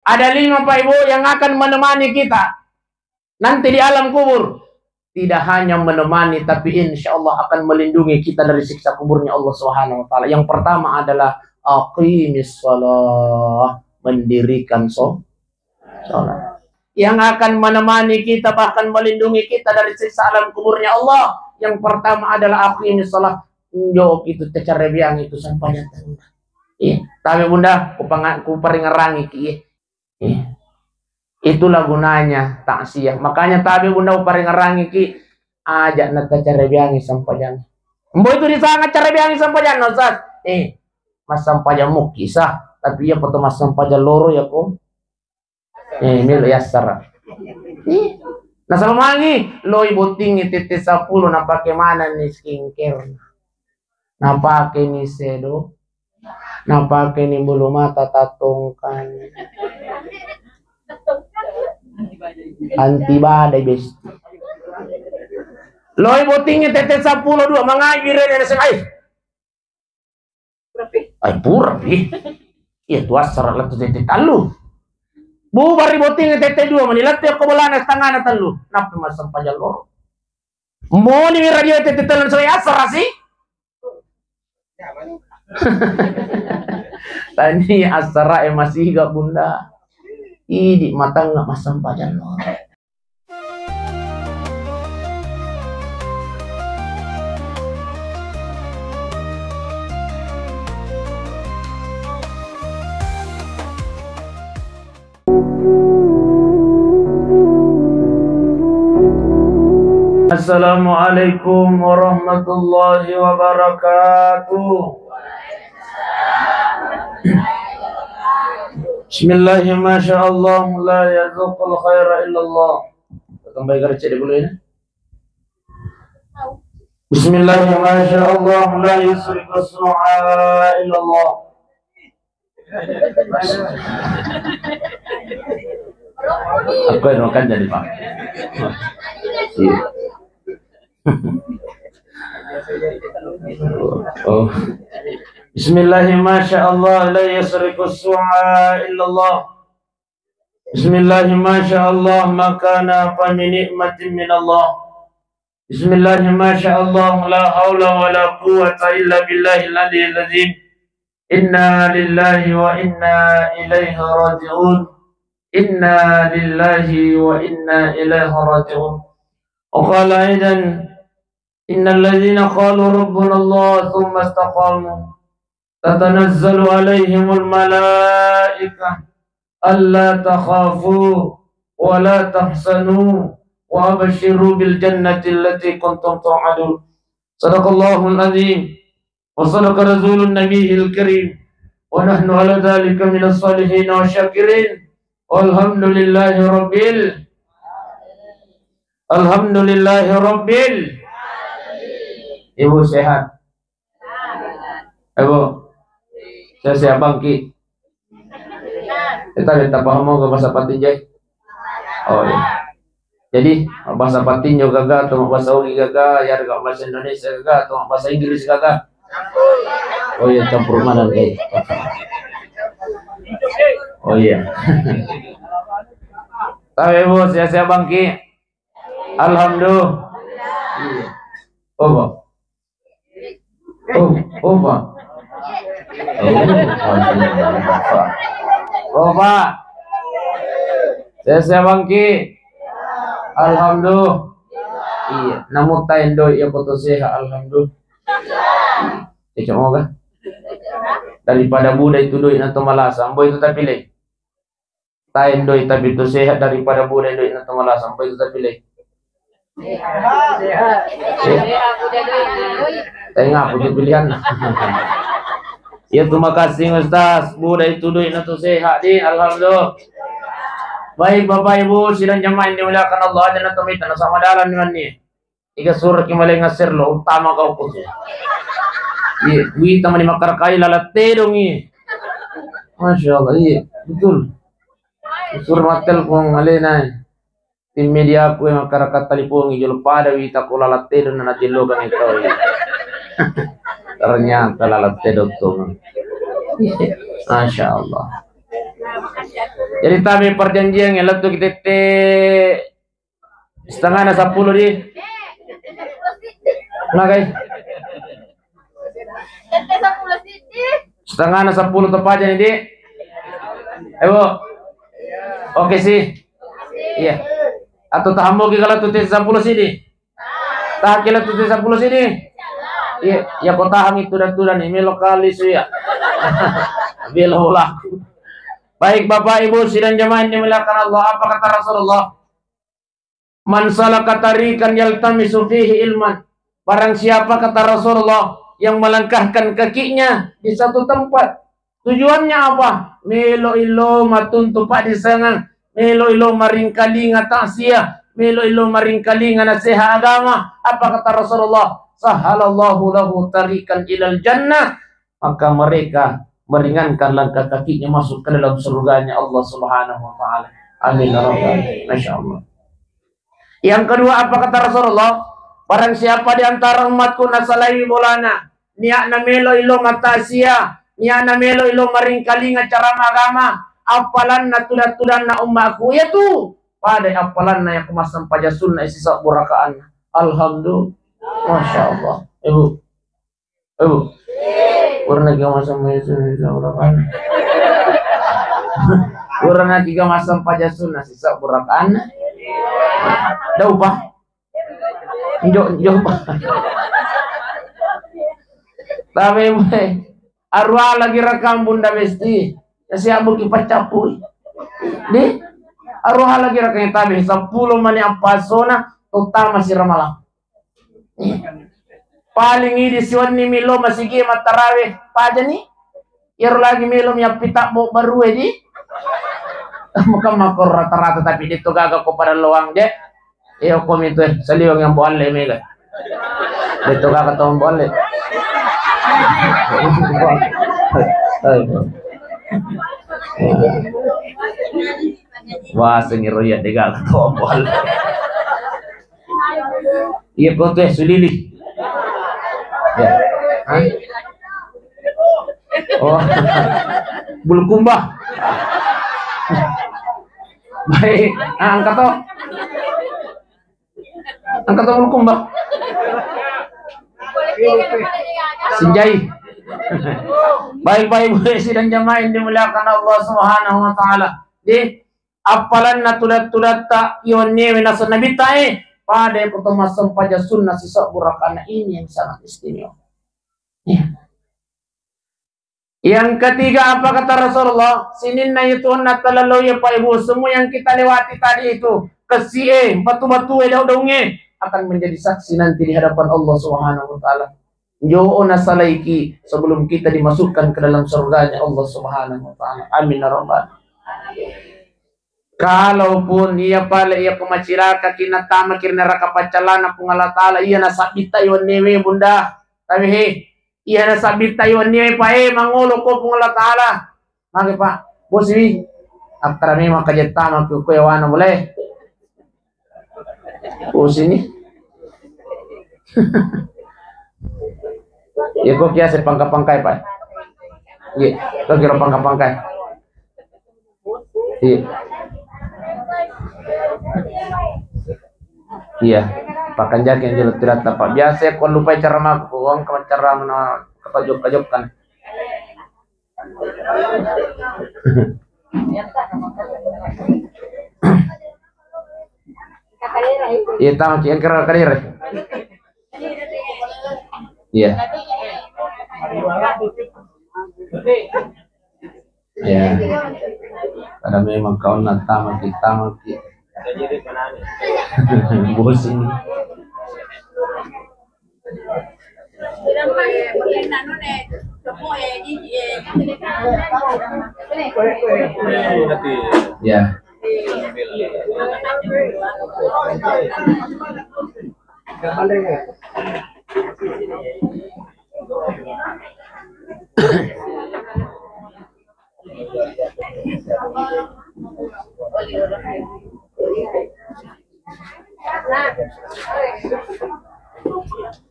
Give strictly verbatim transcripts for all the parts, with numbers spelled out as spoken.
Ada lima, Pak Ibu, yang akan menemani kita nanti di alam kubur. Tidak hanya menemani, tapi insya Allah akan melindungi kita dari siksa kuburnya Allah Subhanahu wa Ta'ala. Yang pertama adalah aqimis shalah, mendirikan so-, sholat. Yang akan menemani kita, bahkan melindungi kita dari siksa alam kuburnya Allah, yang pertama adalah aqimis shalah. Njo itu tacarebiang itu sampajang. Iya, tapi Bunda, kupanga-, kuparingerangi ki, iya. Eh, itulah gunanya takziah. Makanya tabe Bunda uparengerangi ki, aja na tacarebiangi sampajang. Mbo itu disanga carebiangi sampajang, Ustaz. Eh, massampajang mukki sah, tapi iya poto massampajang loro ya ko. Eh, melo yassara. Eh, nasaba mangi loi bottingi tette seppulo napake manenni skincare. Napakeni sedo, napakeni bulu mata tatongkang, anti badai besti. Loi bottingi tette seppulo dua mangai birene S M A. Ai pura pi. Iya tu assara lettu tette tallu. Bubari bottingi tette dua mani lettu ko bolana setengahna tellu. Nappa massempajang loro. Moni mi radio tette tellu soe assara si. Tani assara e masiga Bunda. Idi matangnga massempajang loro. Assalamualaikum warahmatullahi wabarakatuh. Bismillahirrahmanirrahim. Masya Allah, la yarzuqul khaira illallah. Tambahi garece di bulu ini. Bismillahirrahmanirrahim. Masya Allah, la yasriqus su'a illallah. Aku yang makan jadi, Pak. Iya. Oh. Bismillahirrahmanirrahim. Masya Allah, la yasriqus su'a illallah. Bismillahirrahmanirrahim. Masya Allah, ma kana fa min ni'matin min Allah. Bismillahirrahmanirrahim. Masya Allah, la haula wa la quwwata illa billahil aliyyil azim. Inna lillahi wa inna ilaihi raji'un. Inna lillahi wa inna ilaihi raji'un. Wa qala aidan, innal ladzina qalu rabbuna Allah tsumma istaqamu tatanazzalu alaihimul malaikah alla takhafu wa la tahzanu wa abshiru bil jannati allati kuntum tu'adun. Sadaqallahul azim. Wa sadaqa rasulun nabiyil karim. Wa nahnu ala dzalika minas shalihin wa syakirin. Walhamdulillahi rabbil, alhamdulillahi rabbil. Ibu sehat? Ibu, saya siap bangki. Kita minta paham mau ke bahasa Patinjai. Oh iya. Jadi, bahasa Patinjo gaga, atau bahasa Ugi gaga, ya, bahasa Indonesia gaga, atau bahasa Inggris gaga. Oh iya, campur mana nih? Oh iya. Tapi Ibu, siap-siap bangki. Alhamdulillah. Iya. Oh, Pak. Oh, oh, Pak. Oh, Pak. Oh, Pak. Saya, saya bangki. Alhamdulillah. Iya, namu taendoi ya foto sehat, alhamdulillah. Cocok mau kah? Daripada buda itu doi na to malasa, ambo itu tapi le. Taendoi tapi tu sehat daripada buda doi na to malasa, ambo itu tapi le. Sehat. Sehat. Tapi ngapa tu pilihan? Ya, terima kasih Ustaz. Buda itu doi na to sehat di, alhamdulillah. Baik Bapak Ibu sidang jamaah yang dimuliakan Allah, ada na to mita na sama dalam dengan ni. Iga suraki malenga serlo, utama kau kutu. Iya, wita mani makkarakai lalat tedong iya. Masya Allah, iya, betul. Sur mattelpon alena. Tim media aku yang makkarakat talipongi jolo pada wita ko lalat tedong na najellokan itu. Ternyata lalat tedong tuh. Masya Allah. Jadi tabe perjanjian yang lettu kita te setengah na sepuluh di. Nah, guys. Setengah na sepuluh tepat jadi di. Ayo. Oke sih. Iya. Atau tahambo ki kalau tuh sepuluh sih di. Tahakkila tuti sepuluh sini. Iya, ya kau tahan itu dan tudan ini lokal isu ya. Bela laku. Baik Bapak Ibu sidang jamaah yang dimuliakan Allah, apa kata Rasulullah? "Man salaka tariqan yaltamisu fihi ilman." Barang siapa, kata Rasulullah, yang melangkahkan kakinya di satu tempat, tujuannya apa? Melo ilo matuntu paddisengang, melo ilo maringkalinga taksia, melo ilo maringkalinga nasihat agama. Apa kata Rasulullah? "Sahhalallahu lahu tariqan ilal jannah." Maka mereka meringankan langkah kakinya masuk ke dalam surganya Allah Subhanahu wa Ta'ala. Amin ya Rabbal. Masya Allah. Yang kedua, apa kata Rasulullah? Barang siapa di antara umatku nasalai bolana, niatna melo ilo mataksia, niatna melo ilo maringkalinga ceramah agama, appalanna tudan-tudanna ummaku, iya tu pada appalanna yang masempajang sunnah sisa burakaanna. Alhamdulillah. Masya Allah. Ibu. Ayo. Purana ki masempajang sunnah sisa burakaanna. Purana ki masempajang sunnah sisa burakaanna. Dau pa. Jo, jo. Tapi mulai arwah lagi rekam Bunda Besti. Ya siap buki pacapui. Di arwah lagi rekam tabe sepuluh mani apa sona, terutama si Ramalang. Paling idi siwenni milo masigi mattarawe pajani. Iyaro lagi melo mi appitabbo barue di. Maka makko rata-rata tapi detto gaga ko pada loang je. Iyo ko mitu eh, saliweng yang boalle mega. Detto gaga tau boalle. Wah, sengiro ya de gaga tau boalle. Iya, kau tuh ya, sulili. Ya. Hah? Oh. Bulukumba. Baik, ah, angkat toh. Angkat toh Bulukumba. Sinjai. Baik, baik, Bu, sidang jamaah yang dimuliakan Allah Subhanahu wa Ta'ala. Di appalanna tudat-tudatta iwenniewe naseng Nabitta e, pada ko to massempajang sunnah sisebbu rakaat ini yang sangat istimewa. Ya. Yang ketiga, apa kata Rasulullah? Sininna itu onna talalo ya Pak Ibu, semua yang kita lewati tadi itu, kesi e, batu-batu e, daun-daun e, akan menjadi saksi nanti di hadapan Allah Subhanahu wa Ta'ala. Jo'o nasalaiki sebelum kita dimasukkan ke dalam surganya Allah Subhanahu wa Ta'ala. Amin ya Rabbal. Kalaupun iya pale iya ko macilakaki natamaki ri neraka paccalana Puang Allah Ta'ala, iya nasabbitta iwenniewe Bunda. Tapi he, iya nasabbitta iwenniewe pa e mangolo ko Puang Allah Ta'ala. Mage Pak, bosi wi. Akkara memang kajettama ko yawana boleh. Oh, sini. Ya, kok kiaseng pangka-pangkai, Pak? Iya, kok kira pangka-pangkai? Iya. Iya, pakanjaki yang jelas tidak tampak. Biasa ya, kau lupa cara maku, kau angkat cara mana, apa jok-jokkan. Iya, tama ki engkara kalire. Iya. Iya. Pada memang kau na tama ki, tama ki. Bosi. Ya.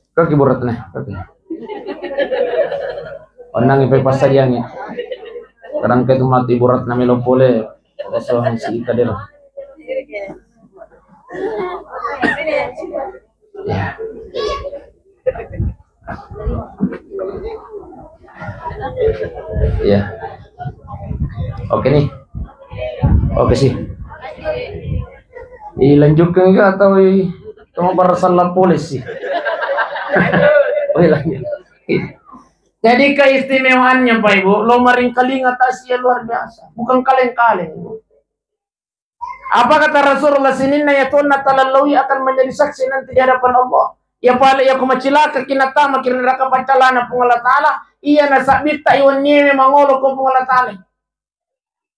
Kaki burat nih, kaki. Onnang ipai passadiangi. Kadang ke tu mati burat na melo pole. Rasul Hansi Kadir. Ya. Ya. Oke nih. Oke sih. Dilanjutkan ke atau i-, cuma bersalah polisi. Oh, iya, lanjut. Jadi keistimewaannya, Pak Ibu, lo maringkalinga takziah luar biasa. Bukan kaleng-kaleng, Bu. Apa kata Rasulullah, sininna yatonna talallaui akan menjadi saksi nanti di hadapan Allah. Ya pale ya kumacilaka kinatama kira neraka paccalana Puang Allah Ta'ala, iya nasabbitta iwennie mangolo ko Puang Allah Ta'ala.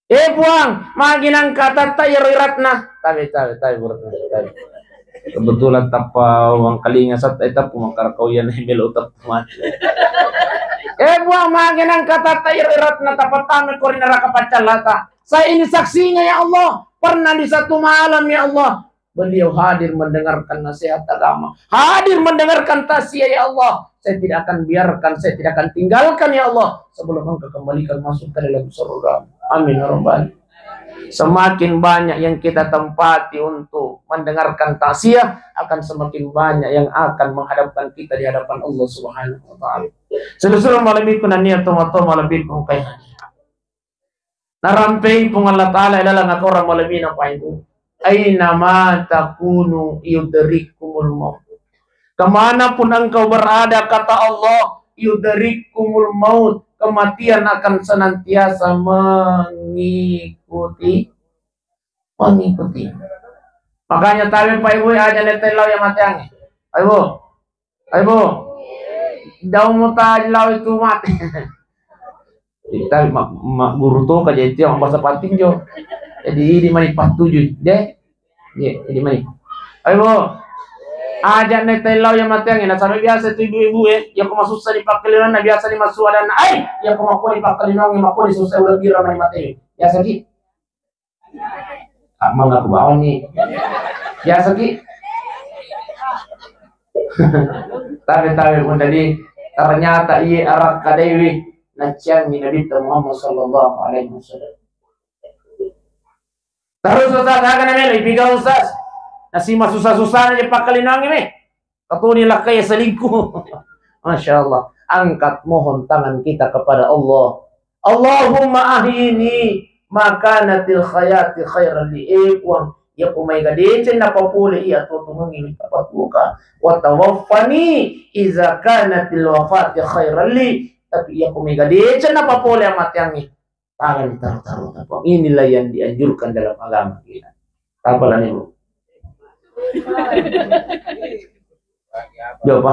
Eh Puang, magi nangka tatta iyaro iratna. Tabe, tabe, tabe, Bu Ratna, tabe. Kebetulan tappa uang kalinga satta, eh, tappa mangkara kau iya melo tappa mati. Eh Puang, magi nangka tatta iyaro iratna tapattama ko ri neraka paccalata. Saya ini saksinya ya Allah. Pernah di satu malam ya Allah, beliau hadir mendengarkan nasihat agama, hadir mendengarkan takziah, ya Allah. Saya tidak akan biarkan, saya tidak akan tinggalkan, ya Allah, sebelum Engkau kembalikan masuk ke dalam surga. Amin ya rabbal. Semakin banyak yang kita tempati untuk mendengarkan takziah, akan semakin banyak yang akan menghadapkan kita di hadapan Allah Subhanahu wa Ta'ala. Seluruh malam itu nania tomato malam itu kayak Narampei Puang Allah Ta'ala ilalang akorang malamina, Pak Ibu. Aina ma takunu yudrikkumul maut. Kemanapun engkau berada, kata Allah, yudrikkumul maut. Kematian akan senantiasa mengikuti, mengikuti. Makanya tabe, Pak Ibu, aja netai lao ya mateangnge. Pak Ibu, Ayo, Bu. Daung muta lao itu mate. Tapi mak, mak guru to kaja itu yang bahasa patinjo. Jadi ini mani patuju deh. Iya, jadi mani. Ayo, Bu. Aja netai lao yang mateangnge, nasaba biasa itu ibu-ibu, eh, yang aku masusah di pakkelinongnge, biasa di masu adanna. Ai, yang aku makko di pakkelinongnge, makko di susah udah kira mani mate. Biasa ki. Ah, mangaku bawang nih. Biasa ki. Tabe-tabe pun tadi ternyata iya arak kadewi naciangi Nabi Muhammad sallallahu alaihi wasallam. Terus Ustaz, aga na melo ipiga Ustaz? Nasi masusah-susah na je pakkalinangi me. Katoni lakkai selingkuh. Masya Allah. Angkat mohon tangan kita kepada Allah. Allahumma ahyini ma kanatil hayati khairan li. Eh, Puang, iya ko maega deceng napapole iya tuo-tuongengnge tapatuoka. Wa tawaffani iza kanatil wafati khairan li. Tapi iya ko maega deceng napapole amateangnge, tangan taru-taru tapau. Inilah yang dianjurkan dalam agama kita. Apa lagi, Bu? Coba.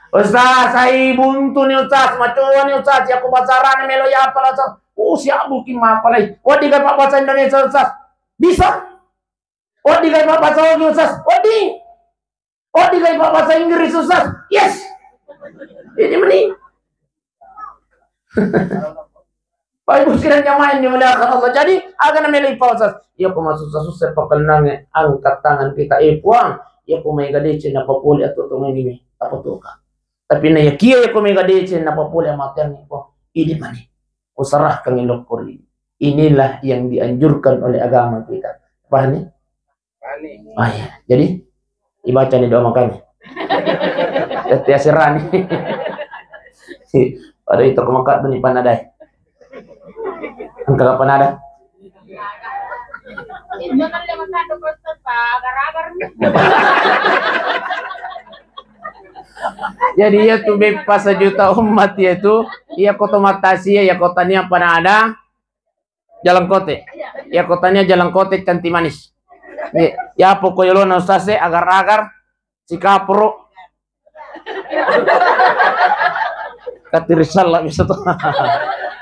Ustaz, ai buntu nih Ustaz, macowa nih Ustaz, ya aku bahasa Arab melo ya apa Ustaz? Oh, siap buki mapalai. Wadi kai Pak bahasa Indonesia Ustaz. Bisa. Wadi kai Pak bahasa Inggris Ustaz. Wadi. Oh, digai Pak bahasa Inggris Ustaz. Yes. Ini meni. Pak Ibu sekalian jamaah yang dimuliakan Allah. Jadi, aga na melo ipa Ustaz? Iya ko masusah-susah pakelinangnge, angkat tangan kita, eh Puang. Iya ko maega deceng napapole atuo-tuongengnge, apa tuoka? Tapi na yakia iya ko maega deceng napapole amateangnge, Puang. Ini mani. Userahkan ilokko ri. Inilah yang dianjurkan oleh agama kita. Paham nih? Oh iya, jadi ibaca nih doa makanya. Tette asirani. Pada itu ko maka tu ni panadai. Engka ka panada? Jadi iya tu beppa sejuta umat iya tu, iya ko to matasia, iya ko tania panada, Jalangkote. Iya, ko tania Jalangkote cantik manis. Iya, iya pokok yolona Ustaz e, agar-agar, sikapro. Katiri salah bisa tuh.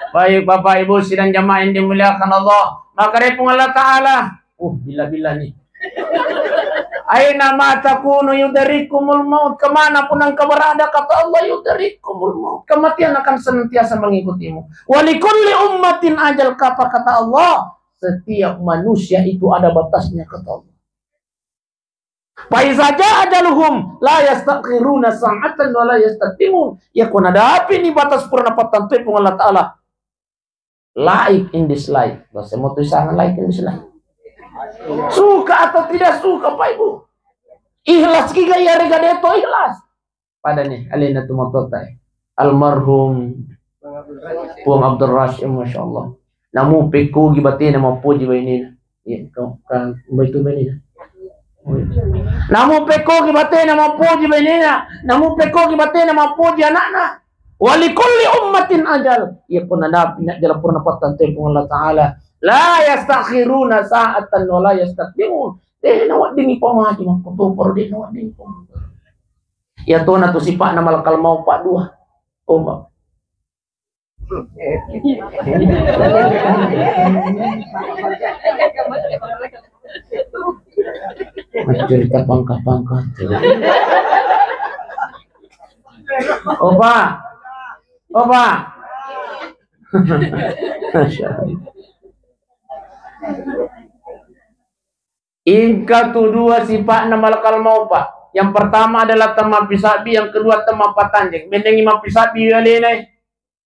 Baik, Bapak Ibu sidang jamaah yang dimuliakan Allah. Maka dari Puang Allah Ta'ala. Uh, bila-bila nih. Aina ma takunu yudrikumul maut. Kemanapun engkau berada, kata Allah, yudrikumul maut. Kematian akan senantiasa mengikutimu. Wa likulli ummatin ajal, kapa kata Allah. Setiap manusia itu ada batasnya, kata Allah. Fa iza jaa ajaluhum la yastakhiruna sa'atan wa la yastaqdimun. Ya, ko nadapi ni batas purana pattantoi Puang Allah Ta'ala. Like and dislike. Bahasa mau tulisan like and dislike. Suka atau tidak suka, Pak Ibu. Ikhlas ki ga iya rega deto ikhlas. Pada nih, alena tu motota. Almarhum Puang Abdul Rashid, Masya Allah. Namu pekko gi batena mappoji bainena. Iya, ka, ka, baitu bainena. Namu pekko gi batena mappoji bainena. Namu pekko gi batena mappoji anakna. Walikulli ummatin ajal. Iya, ko nadapi nak jala purna pattante Puang Allah Ta'ala. La yastakhiruna sa'atan wa la yastaqdimun. De naweddingi pamaji makko to paro de naweddingi pamaji. Iya tona tu sipa'na malakal maut, Pak, dua. Oh, Pak. Cerita pangka-pangka. Opa. Opa. Masya Allah. Engka tu dua sipa'na malakal maut, Pak. Yang pertama adalah temmapisabbi, yang kedua temmapatanjeng. Bennengi mappisabbi alena.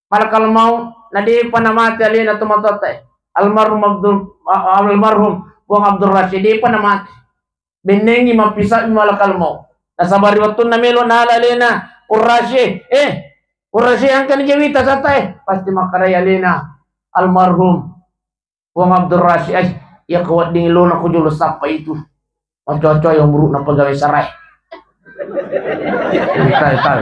Malakal maut, na depa namate alena tomatoatta e. Almarhum Abdul, a-, almarhum Puang Abdul Rashid, depa namate. Bennengi mappisabbi malakal maut. Nasaba ri wettunna melo nala alena, Puang Rashid, eh, Puang Rashid, engkani jawita satta e. Pasti makkarai alena, almarhum Puang Abdul Rashid, ai, iya ko wedding lona ko jolo sappa itu. Macoa-coa yang buruk na pegawai sarai. Entai, entai, entai.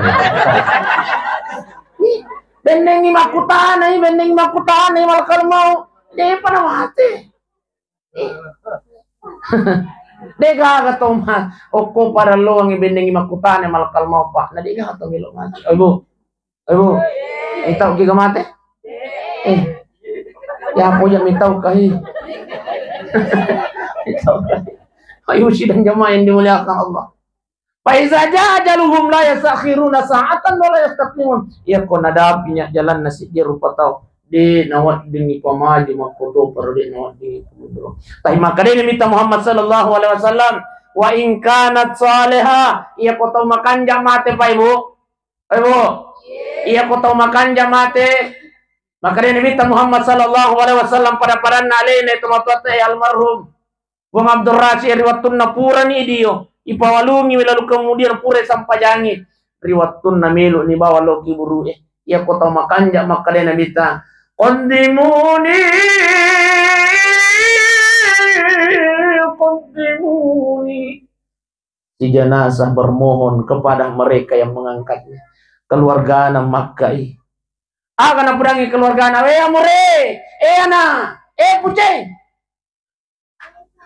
Ih, bennengi makkutana, ih, bennengi makkutana, ih, malakal maut. Depa namate. Ih. Degaga to ma, okko pada loangi bennengi makkutana malakal maut, Pak. Na degaga to melo mate. Oh, Ibu. Ayo, Bu. Mitau ki ga mate? Eh. Ya, apa ja mitau kahi. Mitau kahi. Ayo, sidang jamaah yang dimuliakan Allah. Fa iza jaa ajaluhum la yastakhiruna sa'atan wa la yastaqdimun. Iya ko nadapi nya jalanna siddi rupa tau. De naweddingi pamaju makkoto paro de naweddingi pamaju. Tapi makkedai Nabitta Muhammad sallallahu alaihi wasallam, wa in kanat salihah, iya ko tau makanja mate, Pak Ibu. Ayo, Bu. Iya ko tau makanja mate. Makkedai Nabitta Muhammad sallallahu alaihi wasallam pada-padanna alena tomatoatta e almarhum Puang Abdul Rashid ri wettunna purani idio, ipawalungi lalu kemudian pura sampajangi ri wettunna melo ni bawa lo kiburu e. Iya ko tau makanja makkedai Nabitta, "Qaddimuni, qaddimuni." Si jenazah bermohon kepada mereka yang mengangkatnya. Keluargana makkai. Aga napudangi keluargana, "Eh, amure, eh, ana, eh, puceng.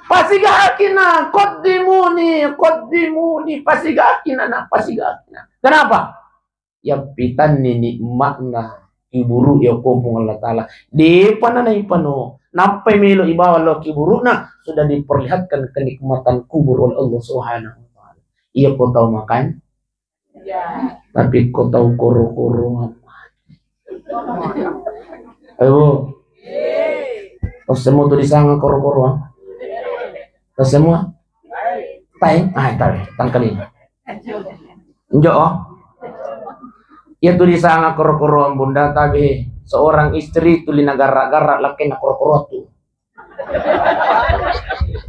Pasigakina, qaddimuni, qaddimuni, pasigakina, nak, pasigakina." Kenapa? Yappitanni nikmatna kiburu ya ko Puang Allah Ta'ala. Depa na naipano. Nappai melo ibawa lo kiburuna, sudah diperlihatkan kenikmatan kubur oleh Allah Subhanahu wa Ta'ala. Iya ko tau makan. Tapi ko tau koro-koro. Ayo, Bu. Tau semua tu disanga koro-koro, ah. Tau semua? Tai? Ah, tai. Tangkali. Njo, oh. Iya tu disanga koro-koroan Bunda, tapi seorang istri tuli nagarra-garra lakkainna koro-koro tu.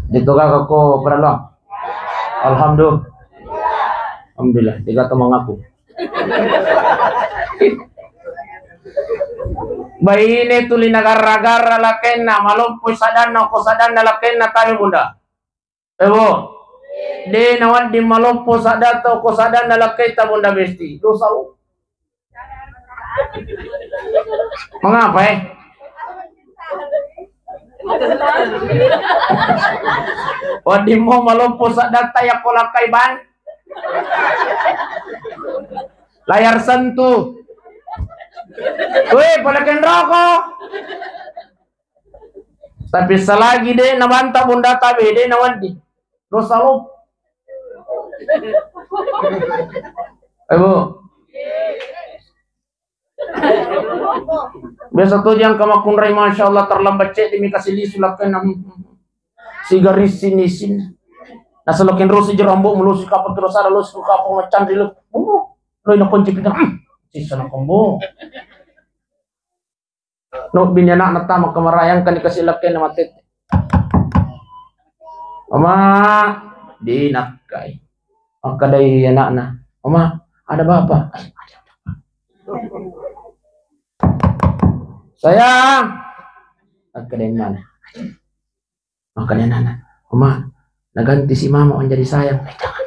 Itu kakak ko berdoa. Alhamdulillah. Alhamdulillah, tiga teman aku. Baine tuli nagarra-garra lakkainna, maloppo sadanna, ko sadanna lakkainna, tapi Bunda. Ebo, de nawadding maloppo saddatta ko saddanna lakkaita Bunda Besti. Dosa, oh. Mengapa, eh? Wadding mo maloppo saddatta yakko lakkai ban. Layar sentuh. Weh, pada kenroko. Tapi selagi de nabanta Bunda tabe, de nawaddi. Dosa lo. Ayo, Bu. Biasa tu jang kamakkunrai, Masya Allah, terlambat cek demi kasih lisu lakkan. Sigaris sini sini. Nah, selakin rosi jerambo melusi kapal terus ada lusi kapal macam rilu. Uh, lo ina kunci pintu. Hmm. Sisa na kombo. Nobbini ana'na tama kamarae, engkani kasi lakkainna matette. Oma, dinakkai. Makkedai ana'na, "Oma, ada bapak." "Sayang." Makkedai mana? Makkedai ana'na, "Oma, naganti si mama menjadi sayang." Eh, jangan.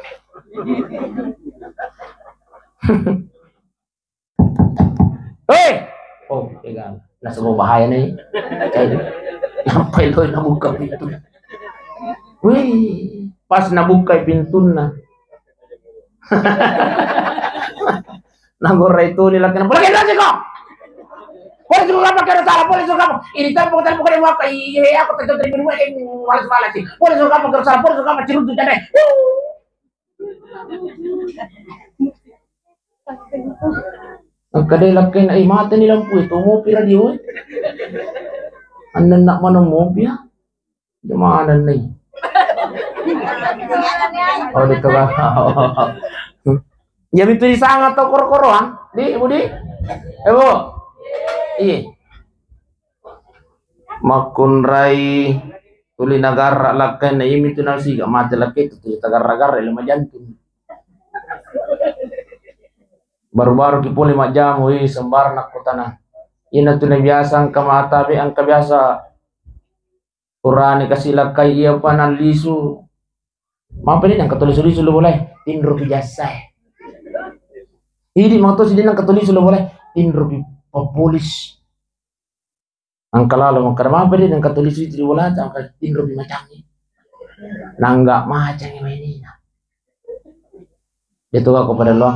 Hei! Oh, pegang. Nasaba bahaya nih. Nampai lo nabuka pintu. Wih, pas nabuka pintunna. Nagorrai tuli lakkainna, "Boleh kita sih kok? Boleh suruh apa kira salah? Boleh suruh apa? Ini telepon, telepon kau apa? Iya, aku tetap dari rumah, eh, malas-malas sih. Boleh suruh apa kira salah? Boleh suruh apa? Ciruntu jane." Engka de lakkainna, "Eh, mateni lampu itu, mopi radio, eh." Annenna maneng mopi, ya. Di mana nih? Oh, di tengah. Ya, itu di sana tau koro-koroang, di, Budi? Eh, Bu? Iya. Makkunrai tuli nagarra lakkainna, imi tu nasiga mate lakkai tu tuli tagarra-garra, ile majantung. Baru-baru ki pole majjamu, ih, sembarang ko tanah. Ina tu na biasa engka mata be, engka biasa urane kasi lakkai, iya pa nallisu. Mapa ni engka tuli lisu-lisu lo boleh, tinro ki jassae. Idi matosi de engka tuli lisu lo boleh, tinro ki papolis. Engka lalo makkeda, "Mapa de engka tuli lisu ri bolata?" Engka tinro mi macangi. Nangga macangi mainina. Itu aku pada lo.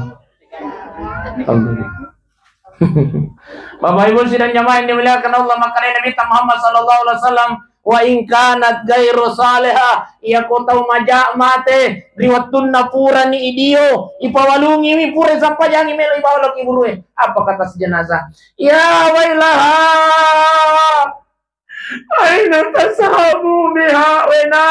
Bapak Ibu sidang jamaah yang dimuliakan Allah, makkeda Nabi Muhammad sallallahu alaihi wasallam, "Wa in kanat ghairu salihah," iya ko tau maja mate, ri wettunna purani idio, ipawalungiwi, pura sampajangi melo ibawa lo kiburue. Apa kata si jenazah? "Ya wailaha, aina tasahabu biha, wena,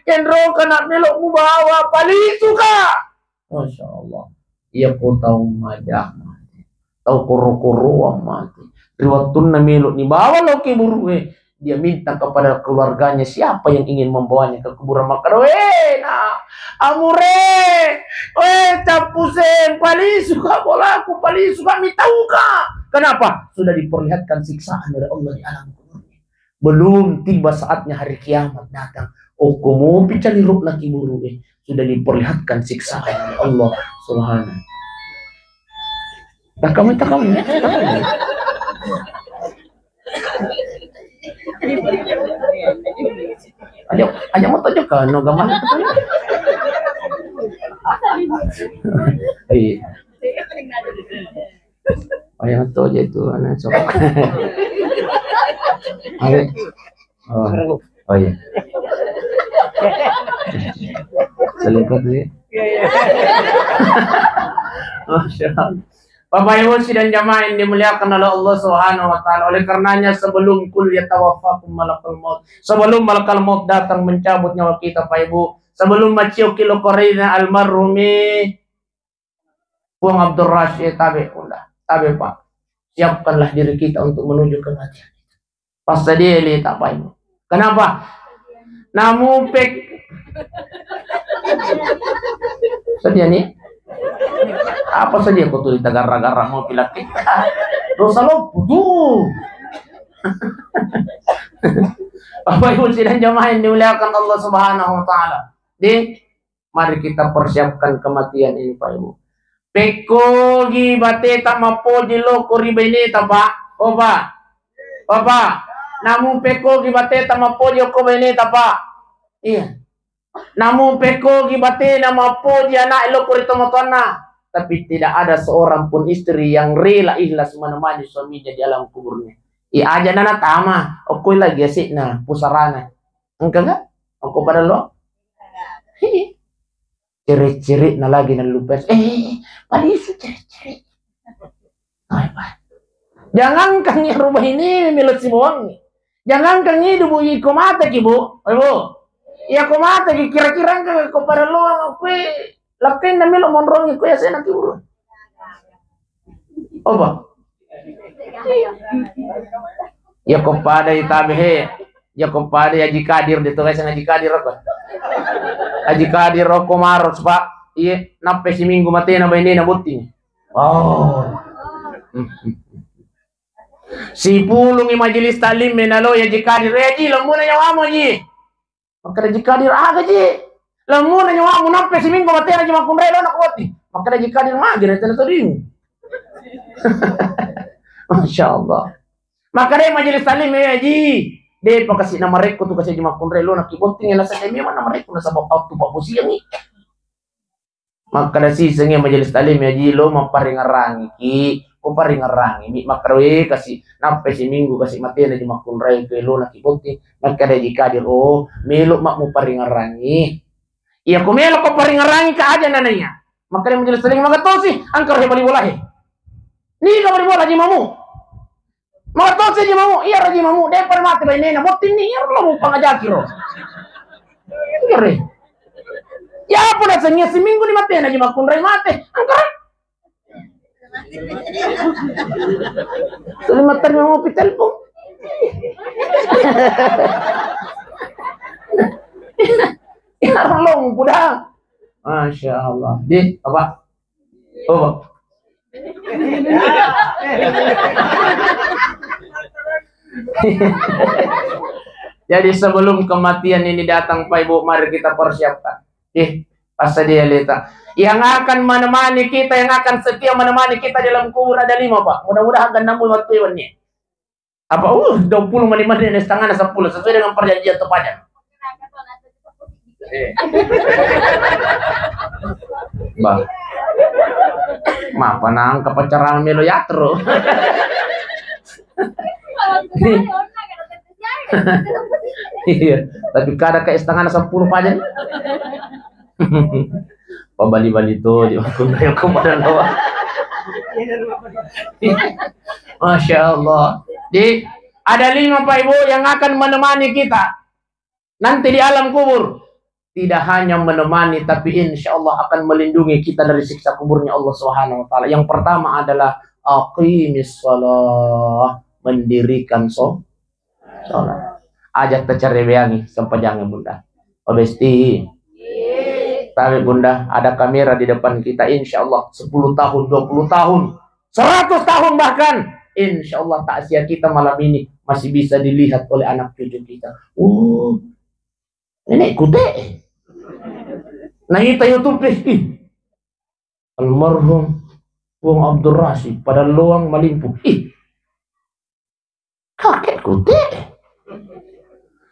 kenroka na melo mubawa, palisuka." Masya Allah. Iya ko tau maja mate, tau koro-koroang mate, ri wettunna melo nibawa lo kiburue, dia minta kepada keluarganya siapa yang ingin membawanya ke kuburan, makkeda, "Wena, amure, we cappuseng, palisuka bolaku, palisuka mitauka." Kenapa? Sudah diperlihatkan siksaan dari Allah di alam kuburnya. Belum tiba saatnya hari kiamat datang. Okko mopi calirukna kiburue, sudah diperlihatkan siksaan oleh Allah Subhanahu. Takami, takami. Aja, aja mau tunjuk ke no gaman. Iya. Ayo to je tu, anu, sok. Ayo. Oh. Oh iya. Selingkuh tu ya. Masya Allah. Bapak Ibu sidang jamaah yang dimuliakan oleh Allah Subhanahu wa Ta'ala, oleh karenanya sebelum kul yatawaffakum malakul maut, sebelum malakal maut datang mencabut nyawa kita, Pak Ibu, sebelum maciok kilo korina almarhumi, Puang Abdul Rashid, tabe, Bunda, tabe, Pak. Siapkanlah diri kita untuk menuju kematian. Passadia le tapai. Kenapa? Namu pek-, sedia nih? Apa sedia ko tuli tagarra-garra mau pilak kita? Dosa lo putu. Bapak Ibu sidang jamaah yang dimuliakan Allah Subhanahu wa Taala. Di Mari kita persiapkan kematian ini, Pak Ibu. Pekkogi bateta mappoji loko ri baineta, Pak. Oh, Pak. Bapak, namu pekkogi bateta mappoji okko baineta, Pak. Iya. Namu pekkogi batena mappoji anak loko ri tomatoanna. Tapi tidak ada seorang pun istri yang rela ikhlas menemani suaminya di alam kuburnya. Iya aja nana tama, okko lagi asikna, pusarana. Engka ga? Okko pada lo? Hi. Ciri-ciri na lagi na lupa. Eh, palisu ciri-ciri. Jangankan ya rubah ini melo siboang. Jangankan idu, Bu, iko mate ki, Bu. Eh, Bu. Iya ko mate ki, kira-kira engka ko pada lo kue lakkainna melo monrongi ko ya sena ki, Bu. Apa? Iya ko pada itabe he. Iya ko pada Haji Kadir de to, guys, Haji Kadir apa? Haji Kadir roko maros, Pak. Iya, nappe siminggu matena bainena botting. Oh. Sipulungi majelis taklim menalo Haji Kadir, "Eh, Ji, lemmuna nyawamu, Ji." Makkeda Haji Kadir, "Aga, Ji? Lemmuna nyawamu, nappe siminggu matena Ji makkunrai lo nak botting." Makkeda Haji Kadir, "Magi na tena toding." Masya Allah. Makkeda majelis taklim, "Eh, Ji, depa kasi namarekko tu kasi Haji makkunrai lo nak botting, nasaba memang namarekko nasaba waktu pabbosiangi." Makkeda sisengnge majelis taklim, "Haji, lo mapparingerrangiki, ko paringerrangimi." Makkeda, "We, kasi, nappe siminggu kasi matena Ji makkunrai, ke lo naki botting." Makkeda Haji Kadir, "Oh, melo ma muparingerrangi. Iya ko melo ko paringerrangi ka aja nanaiya." Makkeda majelis taklim, "Magatosi, angkara he bali bola he. Niga bali bola Ji mamu?" Matosi Ji mamu, iya ro Ji mamu, depa mate bainena, botting ni, iya ro lo mupangajaki ro. Iya re. Ya apa nasengnge siminggu ni matena Ji makkunrai mate, angkara. Suli materi mau pi telepon. Iya ro lo mupuda. Masya Allah. Di, apa? Oh. Jadi sebelum kematian ini datang, Pak Ibu, mari kita persiapkan. Eh, passadia leta. Yang akan menemani kita, yang akan setia menemani kita dalam kubur ada lima, Pak. Mudah-mudahan gennamu waktu ini. Apa, uh, dua puluh menit, menit, setengah sepuluh, sesuai dengan perjanjian tu, Pak. Bah. Mapa nangka pacaran melo yatro. Iya, tapi kada kayak setengah sepuluh paja. Pabali-bali tu, di waktu mereka pada doa. Masya Allah. Di, ada lima, Pak Ibu, yang akan menemani kita nanti di alam kubur. Tidak hanya menemani, tapi insya Allah akan melindungi kita dari siksa kuburnya Allah Subhanahu wa Ta'ala. Yang pertama adalah aqimis shalah, mendirikan so-, sholat. Aja tacareweangi sempajangan, Bunda. Oh, Besti. Tapi Bunda, ada kamera di depan kita, insya Allah sepuluh tahun, dua puluh tahun, seratus tahun bahkan, insya Allah takziah kita malam ini masih bisa dilihat oleh anak cucu kita. Oh, nenek kute. Nah, kita YouTube, ih, almarhum Wong Abdul Rasid pada loang malimpu. Ih, kakek kute.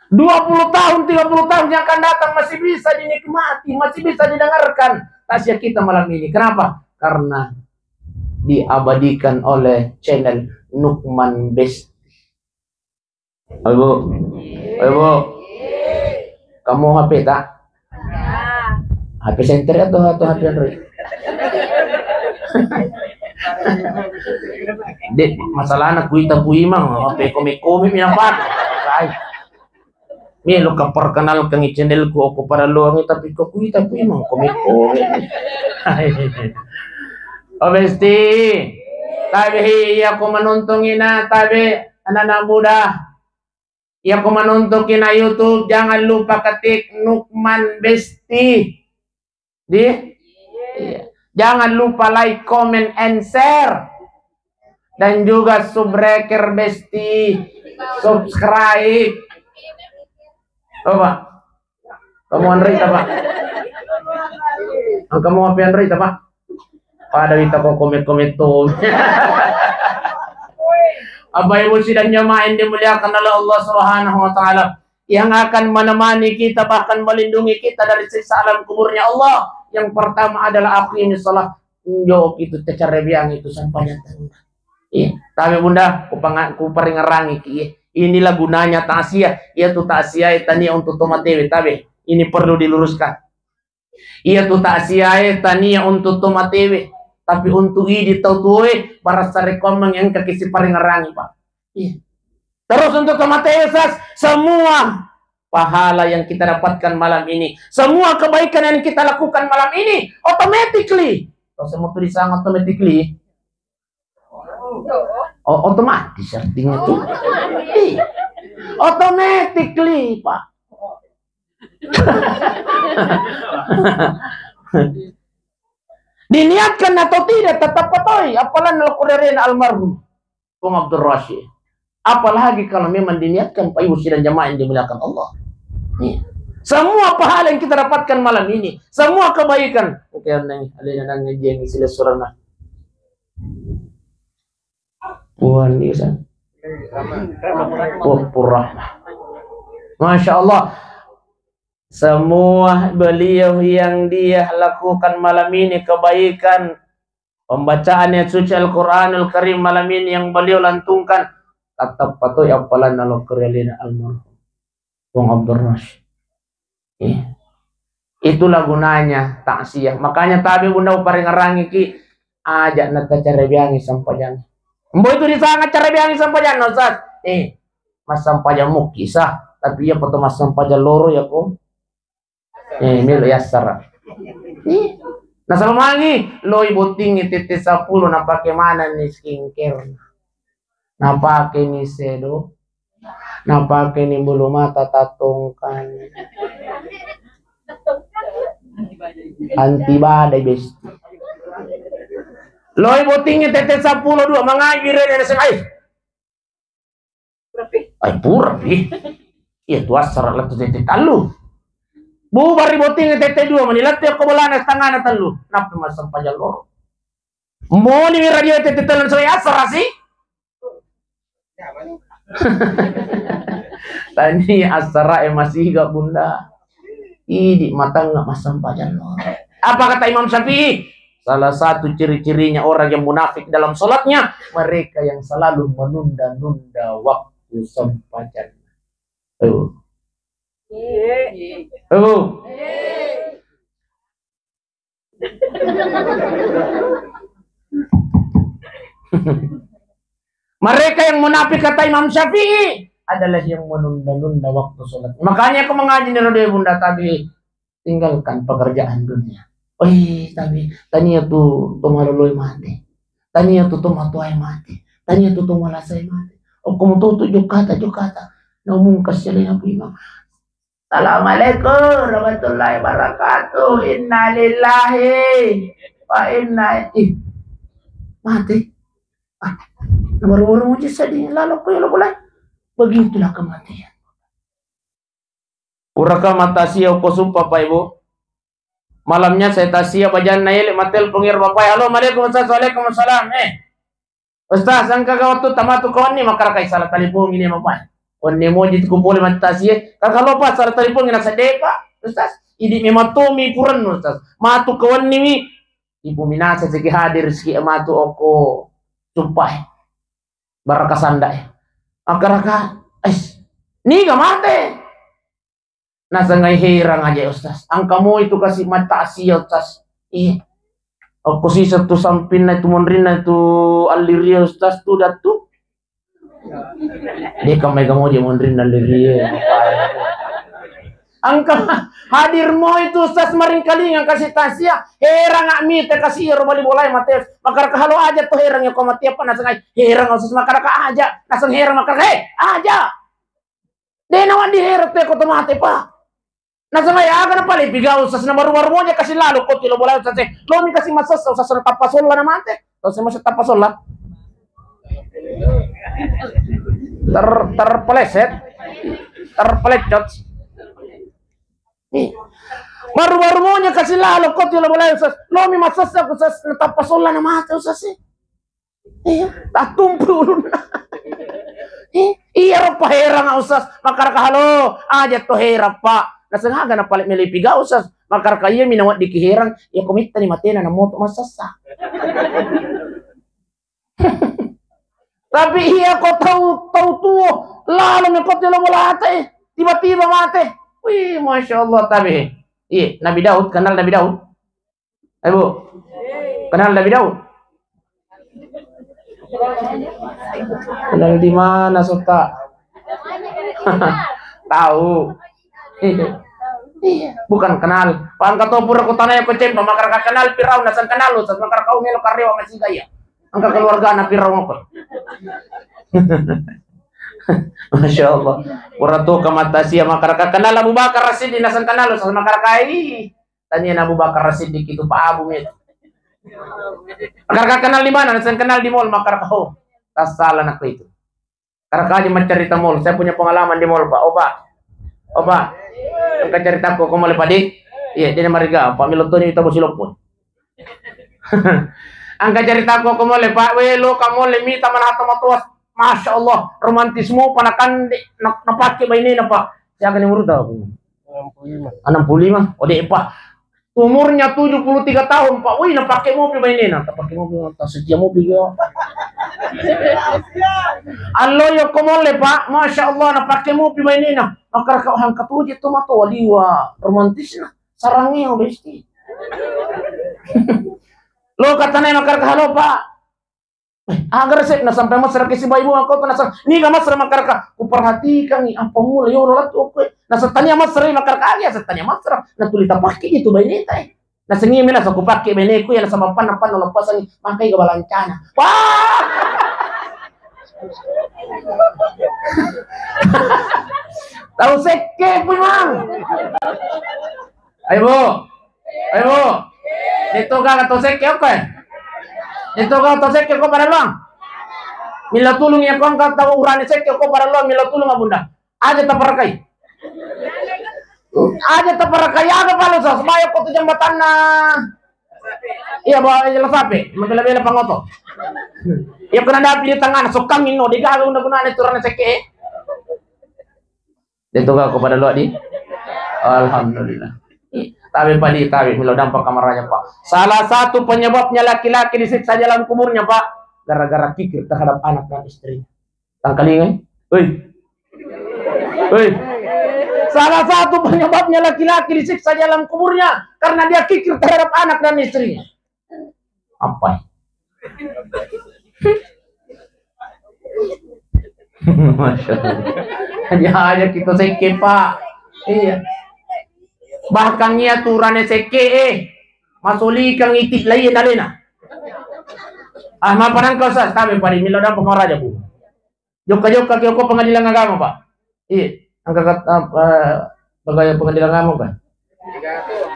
Dua puluh tahun, tiga puluh tahun yang akan datang masih bisa dinikmati, masih bisa didengarkan takziah kita malam ini. Kenapa? Karena diabadikan oleh channel Nukman Besti. Ibu, Ibu, kamu H P tak? H P senter atau, atau H P Android? Dek, masalahnya kuita kuimang, H P komik-komik minang pak. Melo ka perkenalkan channelku, aku pada luang, tapi kok kuita kuimang komik-komik. Oh, Besti. Tabe, iya, aku menonton ina, tabe, anak-anak muda. Iya, aku menonton ina YouTube, jangan lupa ketik Nukman Besti. Di? Iya. Jangan lupa like, comment, and share. Dan juga subscribe, Besti. Subscribe. Coba. Kamu Android apa? Kamu H P Android apa? Pada kita kok komen-komen tuh. Bapak Ibu sidang jamaah yang dimuliakan oleh Allah Subhanahu wa Ta'ala, yang akan menemani kita, bahkan melindungi kita dari siksa alam kuburnya Allah, yang pertama adalah aqimis shalah. Njo itu tecarebiang itu sampah nyata. Iya, tapi Bunda, kupanga-, kuparingerrangi ki, iya. Inilah gunanya takziah. Iya tu takziah tania untuk tomatewe, tabe. Ini perlu diluruskan. Iya tu takziah tania untuk tomatewe, tapi untuk idi tau tuoe, barasa rekomeng yang kaki siparingerrangi, Pak. Iya. Terus untuk tomatewe, sas, semua pahala yang kita dapatkan malam ini, semua kebaikan yang kita lakukan malam ini, automatically. Kalau saya mau tulisan automatically, Oh, otomatis artinya tuh. Iya. Automatically, Pak. Diniatkan atau tidak, tetap patoi. Apalagi kalau kurerena almarhum Bung Abdul Rashid. Apalagi kalau memang diniatkan, Pak Ibu sidang jamaah yang dimuliakan Allah. Iya. Semua pahala yang kita dapatkan malam ini, semua kebaikan. Oke, nang alena nang ngaji yang sila surana. Puan dia sana. Oh, Purrahmah. Masya Allah. Semua beliau yang dia lakukan malam ini kebaikan, pembacaan ayat suci Al-Quranul Karim malam ini yang beliau lantungkan, tetap patoi appalanna lo kerelina almarhum Bung Abdul Rashid. Iya. Itulah gunanya takziah. Makanya tabe bunda uparengarangi ki, aja na tacarebiangi sampajang. Mbo itu disanga carebiangi sampajang, Ustaz. Eh, massampajang mukki sah, tapi iya foto massampajang loro ya ko. Eh, melo yassara. Ih, nasaba mangi loi bottingi tette seppulo napake manenni skincare. Napake ni sedo. Napake ni bulu mata tatongkan. Anti badai besti. Loi bottingi tette seppulo dua mangaji rene S M A. Ai pura pi. Iya tu assara lettu tette tallu. Bubar ri botting tette dua mani lettu ko bolana setengana tallu. Nappa massempajang loro. Moni mi radio tette tallu soe assara si. Tani assara e masih ga bunda. Idi matangnga massempajang loro. Apa kata Imam Syafi'i? Salah satu ciri-cirinya orang yang munafik dalam sholatnya, mereka yang selalu menunda-nunda waktu sempajang. Tuh. Tuh. Mereka yang munafik kata Imam Syafi'i adalah yang menunda-nunda waktu sholat. Makanya aku mengaji nih, Rodo Bunda, tapi tinggalkan pekerjaan dunia. Oi, tapi tania tu to maloloi mate. Tania tu to matuai mate. Tania tu to malasai mate. Okko muto tu jokata, jokata. Naumung kasiale napu imang. Assalamualaikum warahmatullahi wabarakatuh. Innalillahi wa inna ilaihi. Mate. Ah, baru-baru muji sedih lalu ko ya lo boleh. Begitulah kematian. Puraka matasia ko sumpah Pak Ibu. Malamnya saya tasia bajanna ele matelpon iro bapak. Halo, Assalamualaikum Ustaz. Waalaikumsalam. Eh, Ustaz, engka ga wettu tamatu kawanni makarakai salah telepon ini bapak. Wanni moji tu pole matasia. Kakak lupa salah telepon ini sedih Pak. Ustaz, idi memang tomi puran Ustaz. Matu kawanni mi. Ibu minasa siki hadir siki matu oko. Sumpah. Baraka sanda e. Makkadaka, "Ais, niga mate?" Nasengngai herang aja, Ustaz. Engka moi tu kasi mattasia, Ustaz. Iya. Okko siseng tu sampinna tu monrinna tu alliria, Ustaz, tu datu. Deka mai kamoja monrinna alliria. Engka hadir moi tu Ustaz maringkalinga kasi tasia, herang mite kasi ro bali bolae mate. Makkadaka halo aja to herang ko mate apa nasengngai herang Ustaz makkadaka aja. Naseng herang makkadaka, "Eh, aja." De nawaddi herang te ko to mate, Pak. Nasengngai aga na pale pigau Ustaz na baru-baru moja kasi lalo ko tilo bolae Ustaz. Lomi kasi masessa Ustaz na tappa solla na mate. Terus masa tappa solla. Ter terpeleset. Terpelecot. Nih. Baru-baru moja kasi lalo ko tilo bolae Ustaz. Lomi masessa Ustaz na tappa solla na mate Ustaz sih. Iya, tattumpu ulunna. Iya, ro paherang Ustaz. Makkadaka halo, aja to herang Pak. Nasengaga na pale melepi ga Ustaz. Makkadaka iya mi nawaddi ki herang. Ya komittani matena na moto masessa. Tapi iya ko tau tau tuo lalo mekoti lo bolata eh. Tiba-tiba mate. Wih, masya Allah tabe. Iya, Nabi Daud, kenal Nabi Daud? Eh, Bu, kenal Nabi Daud? Kenal di mana sota? Tahu. Iya. Bukan kenal. Pangka to pura kutana ya kocempa makar kenal Firaun nasang kenal Ustaz makar kau melo karewa masih gaya. Engka keluarga anak Firaun apa? Masya Allah. Pura tu kamatasia makaraka kenal Abu Bakar Siddiq nasang kenal sa makaraka. Ih, tania na Abu Bakar Siddiq itu Pak Abu itu. Makaraka kenal di mana? Nasang kenal di mall makaraka. Oh, tak salah nak itu. Karena aja mencerita mall, saya punya pengalaman di mall, Pak. Oh, Pak. Oh, Pak. Engka ceritaku, aku mulai, Pak, di. Iya, dia mariga, Pak Milotoni kita bos loppo. Engka ceritaku, aku mulai, Pak. We, lo kamu mulai mita mana atau matuas. Masya Allah, romantismu panakan di, na, napake bainena, Pak. Siaga ni umur tahu? Enam puluh lima. Enam puluh lima. Oh, dek, Pak. Umurnya tujuh puluh tiga tahun, Pak. Wih, napake mopi bainena. Tapake mopi, tasetia mopi dia. Allo yo ko molle, Pak. Masya Allah, napake mopi bainena. Makaraka hangka tuje tu mato waliwa. Romantisna. Sarangnya besti. Lo katanya makaraka halo, Pak. Eh, aga resepna sampai mesra ke si bayi bunga kau nasa niga mesra makaraka. Kuperhatikan ni apa mula yo lo latu aku. Nasa tania mesra makaraka aga ya tania mesra. Na tuli tapake itu bayi neta. Nasa ngi mena sa kupake beneku ya nasa mapan apa no lepasan makai ga balancana. Wah. Tahu sekke pun mang. Ayo, Bu. Ayo, Bu. Itu kan atau sekke apa? Itu kan atau sekke kok pada luang? Mila tulung ya kau angkat tahu urane sekke kok pada luang mila tulung Abunda. Aja taparakai. Aja taparakai aga palo sa sebaya ko tu jembatanna. Iya bawa jelas ape, mabela-bela pangoto. Iya kena dapi di tangan sokang ino digaga guna-gunane turane sekke. Itu gak kepada lo di. Alhamdulillah. Tapi padi tapi milo dampak kamar raja pak. Salah satu penyebabnya laki-laki disiksa dalam kuburnya pak, gara-gara kikir terhadap anak dan istrinya. Tangkalingai. Hei. Hei. Salah satu penyebabnya laki-laki disiksa dalam kuburnya karena dia kikir terhadap anak dan istrinya. Apa? Masya Allah. Hanya aja kita sekke pak. Iya. Bahkan iya turane sekke eh. Masulikang iti lain dalena. Ah, mapanang kau sa, tapi padi milo dampak kamar raja bu. Jokka-jokka ki okko pengadilan agama, Pak. Iya, angka kat-, apa, pegawai pengadilan agama, Pak.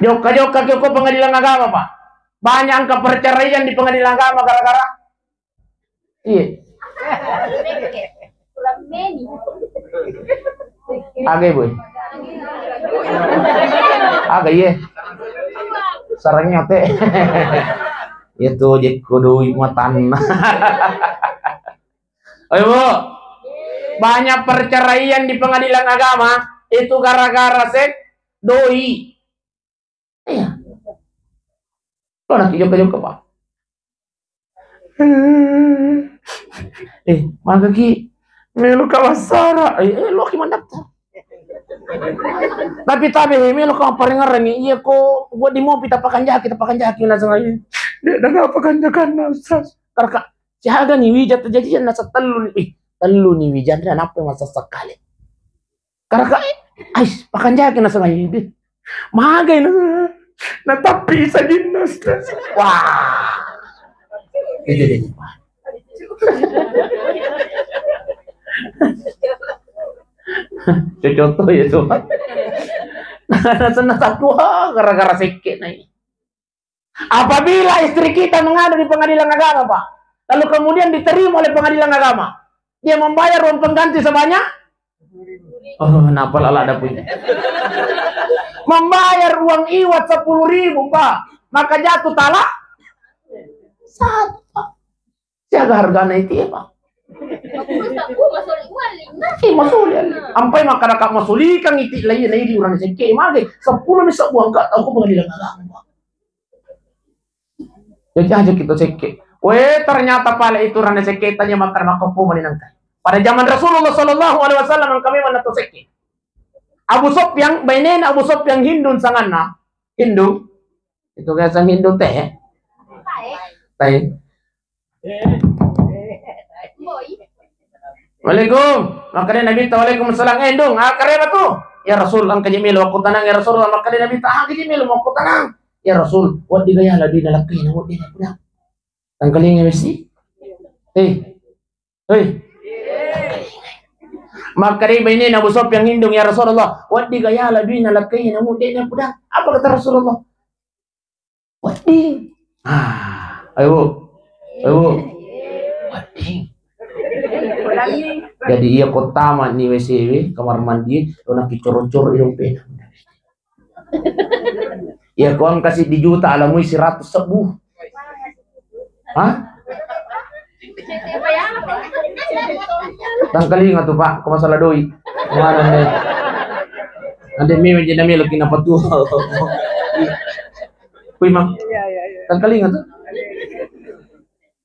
Jokka-jokka ki okko pengadilan agama, Pak. Banyak angka perceraian di pengadilan agama gara-gara. Iya. Aga, Boy. Aga, iya. Sarangnya, teh. Itu jekko doi matanna. Ayo, Bu. Banyak perceraian di pengadilan agama itu gara-gara sek doi. Iya. Lo nak jokka-jokka, Pak. Eh, maka ki melo kawassara. Eh, eh, lo ki mandaftar. Tapi tabe melo ka parengarengi iya ko gua di mopi tapakanjaki tapakanjaki naseng aja. Dia dah apa kanjakan Ustaz. Karena siaga ni wija terjadi nasa tellu ni. Ih, tellu ni wija napa masa sekali. Karena ais pakanjaki nasa aja. Magai na natappi sajinna Ustaz. Wah. Itu dia. Contoh ya tuh. Nah, senang satu gara-gara sekke naik. Apabila istri kita mengadu di pengadilan agama, Pak, lalu kemudian diterima oleh pengadilan agama, dia membayar uang pengganti sebanyak, oh, kenapa lala ada punya? Membayar uang iwat sepuluh ribu, Pak, maka jatuh talak satu, Pak. Siaga hargana itu ya, Pak. Eh, masuli. Ampai makkadaka masulikang iti lainna idi urane sekke mage sepuluh misa buang ka tau ko pengadilan agama, Pak. Jadi aja kita sekke. We, ternyata pale itu urane sekke tanya makan maka puma ni nangka. Pada zaman Rasulullah sallallahu alaihi wasallam kami mana tu sekke. Abu Sufyan, bainena Abu Sufyan Hindun sanganna. Hindu. Itu biasa Hindu teh. Teh. Waalaikum. Makkeda Nabitta, "Waalaikumsalam." Eh, Dung, ah, kareba tu? Ya Rasul, engka je melo wakku tanang, ya Rasul. Makkeda Nabitta, ah, engka je melo wakku tanang. Ya Rasul, waddi gaya la duina lakkaina, waddi na puda. Tangkalinga mesi. Eh. Hei. Makkedai bainena Abu Sufyan, "Indung, ya Rasulullah, wedding ga yala duina lakkaie namu de' na pudang." Apa kata Rasulullah? "Wedding." Ah, ayo, Bu. Ayo, Bu. Wedding. Jadi iya ko tama ni W C W, kamar mandi, lo nakicoro-coro i dompena. Iya ko engka siddi juta, alamui seratus sebbu. Hah? Tangkalinga tu, Pak, ko masalah doi. Kemana nih? Nanti mi menjadi melo kina patu. Kui, Mang. Tangkalinga tu.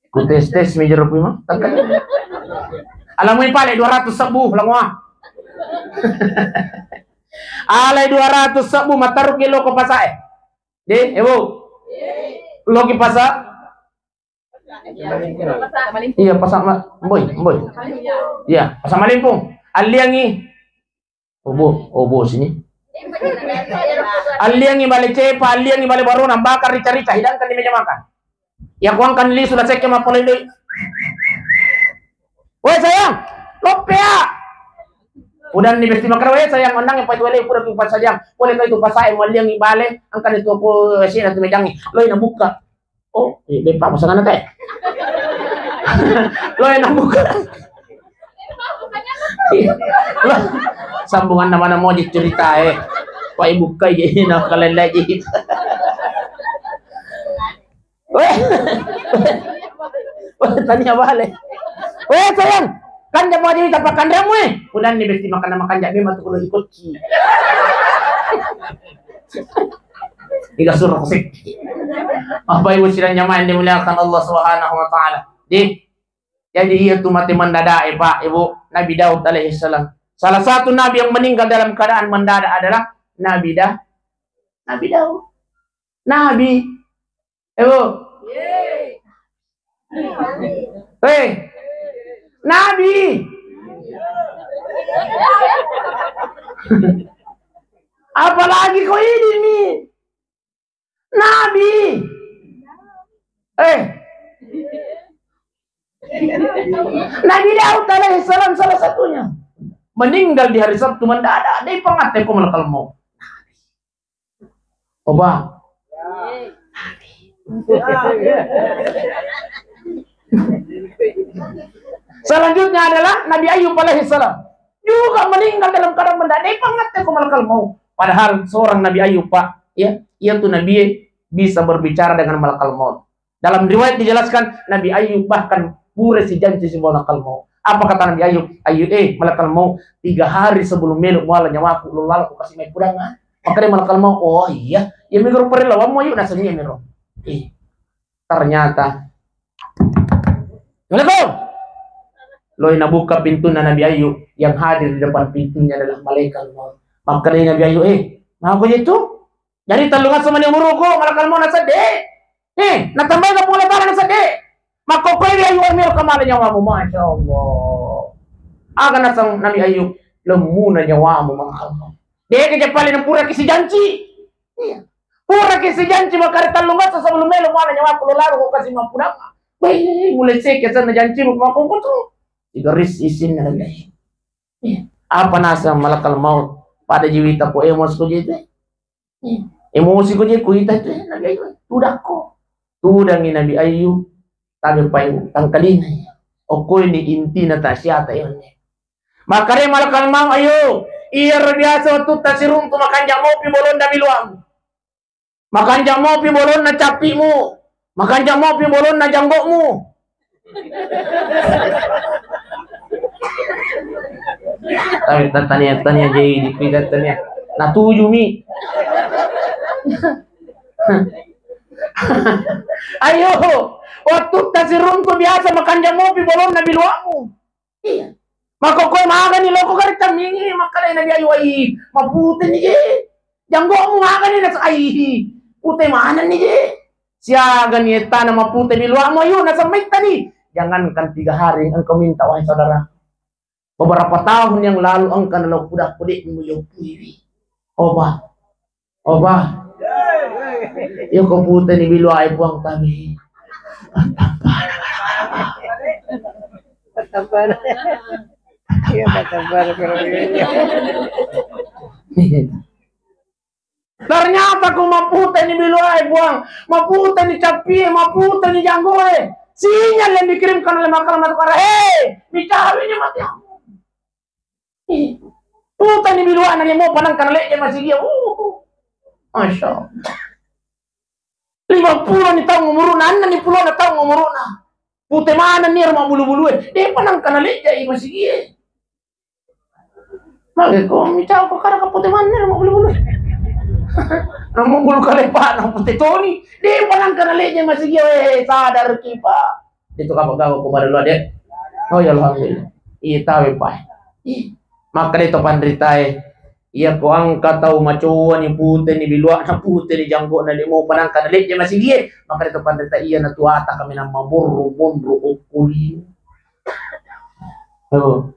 Ku tes-tes mi jero kui, Mang. Tangkalinga. Alamui pale dua ratus sebbu, langoa. Alai dua ratus sebbu, mataruki lo ko pasae. De', Ibu. Lo ki pasa? Iya, pasa ma-, mboi, mboi. Iya, pasa Malimpung. Alliangi. Obo, obo sini. Alliangi bale cepa, alliangi bale barona, bakar rica-rica, hidangkan di meja makan. Ya kuangkan lisu la sekke mapoloi doi. "Woi sayang, loppea." Udanni besti makkeda, "Woi sayang, onnang paitu wale pura tu pasajang. Boleh kau itu pasae mualliangi bale, angkani tu ko sina tu mejangi. Loi na buka." "Oh, eh, beppa pasangan teh." Loi na buka. Lo, sambungan mana mau cerita eh. Pai buka je na kalendai je. Weh. Weh, tania bale. "Weh, sayang, kan dia mau jadi tapak kandamu eh." Udanni besti makan makan jabe matu kulo ikutci. Iga suruh kusik. Apa ibu sidang jamaah yang dimuliakan Allah Subhanahu wa taala. Di, jadi iya tu mati mendadak eh, Pak, Ibu, Nabi Daud alaihissalam. Salah satu nabi yang meninggal dalam keadaan mendadak adalah Nabi Da-, Nabi Daud. Nabi. Ibu. Hei, Nabi. Apalagi ko ini mi. Nabi. Eh. Nabi Daud alaihissalam salah satunya. Meninggal di hari Sabtu mendadak. Dia pengatai ko malakal maut. Oba. Selanjutnya adalah Nabi Ayub alaihissalam. Juga meninggal dalam keadaan mendadak. Dia pengatai ko malakal maut. Padahal seorang Nabi Ayub, Pak, ya, ia tuh Nabi bisa berbicara dengan malakal maut. Dalam riwayat dijelaskan, Nabi Ayub bahkan pura sijanci si malakal maut. Apa kata Nabi Ayub? "Ayub, eh, malakal maut, tiga hari sebelum melo muala nyawaku, lo lalo ku kasih mai pudang, ah." Maka dia malakal maut, "Oh iya, ya migro perlu lawanmu Ayub, naseng iya miro." Eh, ternyata. "Assalamualaikum." Loi nabuka pintunna Nabi Ayub, yang hadir di depan pintunya adalah malaikat maut. Maka dia Nabi Ayub, "Eh, mau itu?" Jadi tellung esso mani umuruku, malakal maut nasedde. Eh, natambai ko Puang Allah Taala nasedde. Makkokkoi ri Ayub, miro kamala nyawamu, Masya Allah. Aga naseng Nabi Ayub, lemmuna nyawamu malakal maut. De'ga jappali na puraki sijanci. Iya. Puraki sijanci makkeda tellung esso sebelum melo muala nyawaku lo lalo ko kasih mappudang. Weh, mulai seke senna jancimu makkokko tu. Tiga ris isinna Nabi Ayub. Iya. Apa naseng malakal maut? Pada jiwita ko emosi ko je tu. Iya. Emosi ko je kuita tu, eh, Nabi Ayub. Tudakko. Tudangi Nabi Ayub. Tabe pai tangkalingai. Okko ini intina tasiata ya. Makare malakal maut, ayo. Iya biasa waktu tasiruntu makanja mopi bolonna biluang. Makanja mopi bolonna cappimu. Makanja mopi bolonna janggokmu. Tapi tania, tania jadi dipida tania. Nah, tujuh mi. Ayo, waktu tasiruntu biasa makanja mopi bolonna biluamu. Iya. Makkokkoe magani loko gari tammingi, makkedai Nabi Ayub, "Ai, mapute ni je. Janggokmu magani nas-, ai, pute maneng ni je. Siagani ettana mapute biluamu, ayo nasemmaitta ni. Jangankan tiga hari engkau minta, wahai saudara. Beberapa tahun yang lalu engkau nalo kuda kudik mu yopuiwi." Oba. Oba. Iyo ko puteni biluae Puang kami. Tampana. Sabar. Iya, sabar, sabar. Ternyata ko maputeni biluae, Puang, maputeni cappie, maputeni janggoe. Sinyal yang dikirimkan oleh malaikat maut, "Hei, micawe ni mati aku." Ih, puteni biluana ni mo panangkana le'je masigia. Uh, Masya Allah. Lima pulo ni taung umuruna, anna ni pulona taung umuruna. Pute maneng ni ero mabbulu-bulue. De' panangkana le'je i masigie. Mage ko micau ko karaka pute manne ro mabbulu-bulu. Namo bulu kalepa na pute toni. De' panangkana le'je masigia, eh, sadar ki, Pak. Itu kapang gawa ko pada luar de'. Oh ya alhamdulillah. Iya tawe, Pak. Ih, maka de' to panritae. Iya ko engka tau macoa ni pute ni biluana, pute ni janggo'na, de' mo panangkana le'je masigie. Maka de' to panrita iya na tuata kami nama borro monro okkoli. Oh.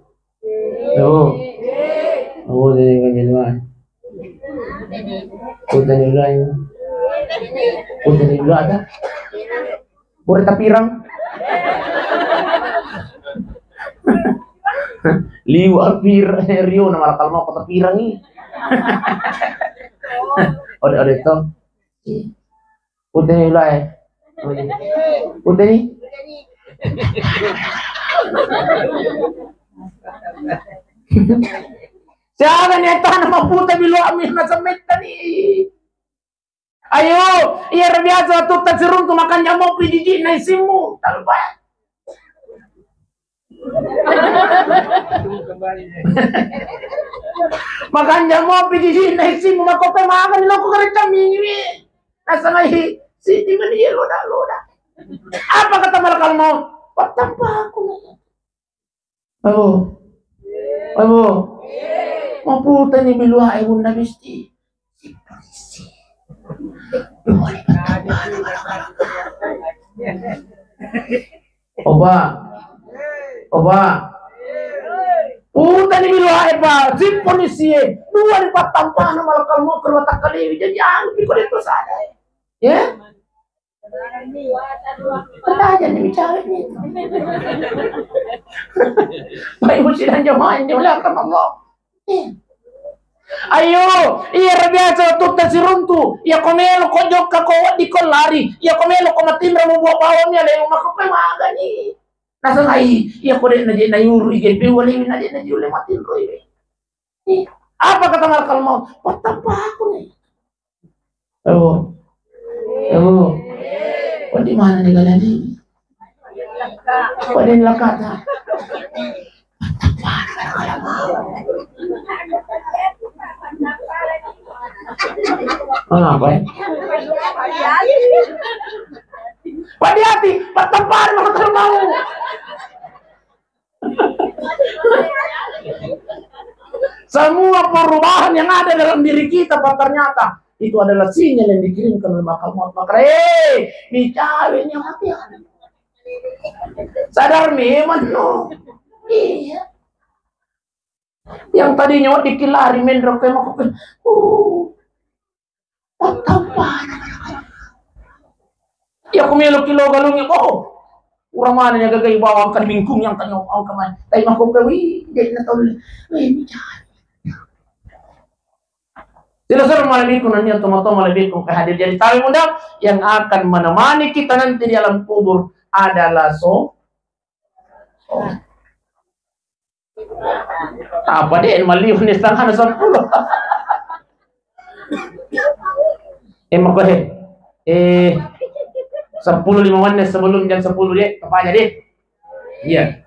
Oh. Oh, jadi kan jadi mah. Puteni ulai. Puteni ulai ta. Pura tapirang. Liwa pir-, Rio na malakal mau kota pirang i. Ode, ode to. Puteni ulai. Puteni. Siaga ni etana mapute biluami na semetta ni. Ayo, iya biasa tutta siruntu makan jamu pidiji na isimu. Tanpa. Makan jamu pidiji na isimu, makope makan loko gereja mingwi. Nasangai siti mani loda-loda. Apa kata malakal maut? Pattampa aku. Ayo. Ayo. Maputeni biluae Bunda Bisti. Si polisi. Oba. Oba. Puteni biluae, Pak. Si polisie. Dua ripattampana malakal maut ke rumah takkalewi. Jadi anu piko de' to sadar. Ya? Pertanyaan ni bicara ni. Baik, musyidan jamaah yang dimuliakan Allah. Ayo, iya biasa tutta siruntu. Iya ko melo ko jokka ko wedding ko lari. Iya ko melo ko matinro mu buah bawang ya leo mako pe magani. Nasangai, iya ko de' na je' na yuru i gempe walewi na je' na je' ulle matinro i. Ih, apa kata malakal maut? Pattampa aku ni. Oh. Oh. Di mana ni kalian ni? Pada lakata. Pattampa aku ni malakal maut. Apa ya? Pada hati, pattampa aku ni malakal maut. Semua perubahan yang ada dalam diri kita, Pak, ternyata itu adalah sinyal yang dikirimkan oleh malakal maut. Maka, eh, micawe ni mati. Sadar memang, no. Iya. Yang tadinya wedding ki lari menro ke mako ke. Uh. Pattampa. Iya ko melo ki lo galungnge, oh. Urang mana ni gagai bawang kan bingkung yang tanya, oh, kemana? Tapi mako ke, wih, de' na tau le. Wih, bicara. Tidak seru malam itu nanti atau mau malam itu ke hadir. Jadi tahu, Bunda, yang akan menemani kita nanti di alam kubur adalah so. Oh. Apa de' maliu ni setengah sepuluh. Eh, mako, eh. Eh, sepuluh lima menit sebelum jam sepuluh de', apa aja de'? Iya.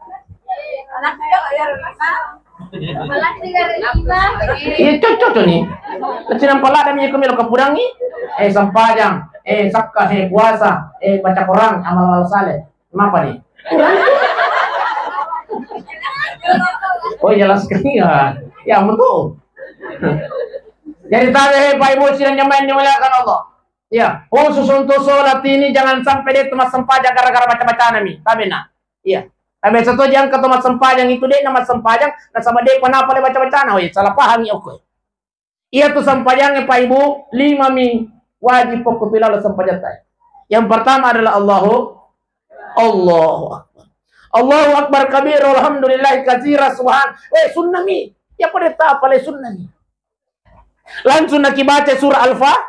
Iya, cocok ni. Sinampa ladang mi ko melo kapudangi. Eh, sempajang, eh, sakka, eh, puasa, eh, baca Quran, amal-amal saleh. Mapa ni? Oh, jelaskan ya. Ya, betul. Jadi tabe, Pak Ibu sidang jamaah yang dimuliakan Allah. Ya, khusus untuk sholat ini jangan sampai de' to massempajang gara-gara baca-bacana mi. Tabe na. Iya. Tabe satu jang ke to massempajang itu de' na massempajang, nasaba de' pa napale baca-bacana. Oh, iya, salah paham ya, oke. Iya tu sempajangnge, Pak Ibu, lima mi wajib pokok pilala sempajatta. Yang pertama adalah Allahu, Allahu Akbar. Allahu Akbar kabir, alhamdulillah katsira, subhan. Weh, sunnami. Iya ko de' tapalai, sunnami. Langsung nakibaca surah Al-Fa-,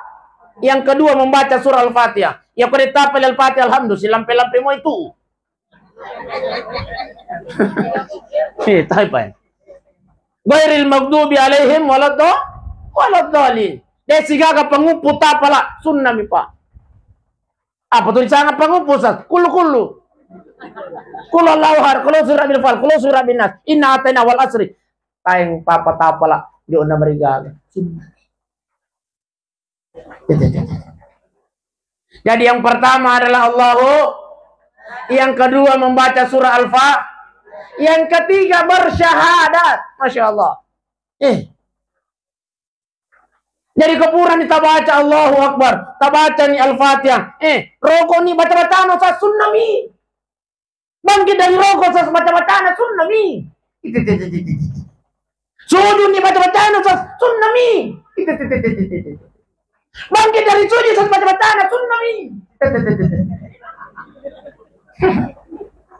yang kedua membaca surah Al-Fatihah. Iya ko de' tapalai Al-Fatihah, alhamdulillah, silampe-lampe moi tu. Eh, tai pai. Ghairil maghdubi alaihim waladdo-, waladdallin. De' sigaga panguppu tapala, sunnami, Pak. Apa tu disanga panguppu, Ustaz? Kullu, kullu. Qul huwallahu ahad, qul a'udzu birabbil falaq, qul a'udzu birabbin nas, inna a'taina wal asri. Taeng papa tapala, jona marigaga. Sunnah. Jadi yang pertama adalah Allahu, yang kedua membaca surah Al-Fa, yang ketiga bersyahadat. Masya Allah. Eh, jadi ko purani tabaca Allahu Akbar, tabacani Al-Fatihah, eh, rokoni baca-bacana, Ustaz, sunnami. Bangkit dari roko, Ustaz, baca-bacana, sunnami. Sujudni baca-bacana, Ustaz, sunnami. Bangkit dari sujud, Ustaz, baca-bacana, sunnami.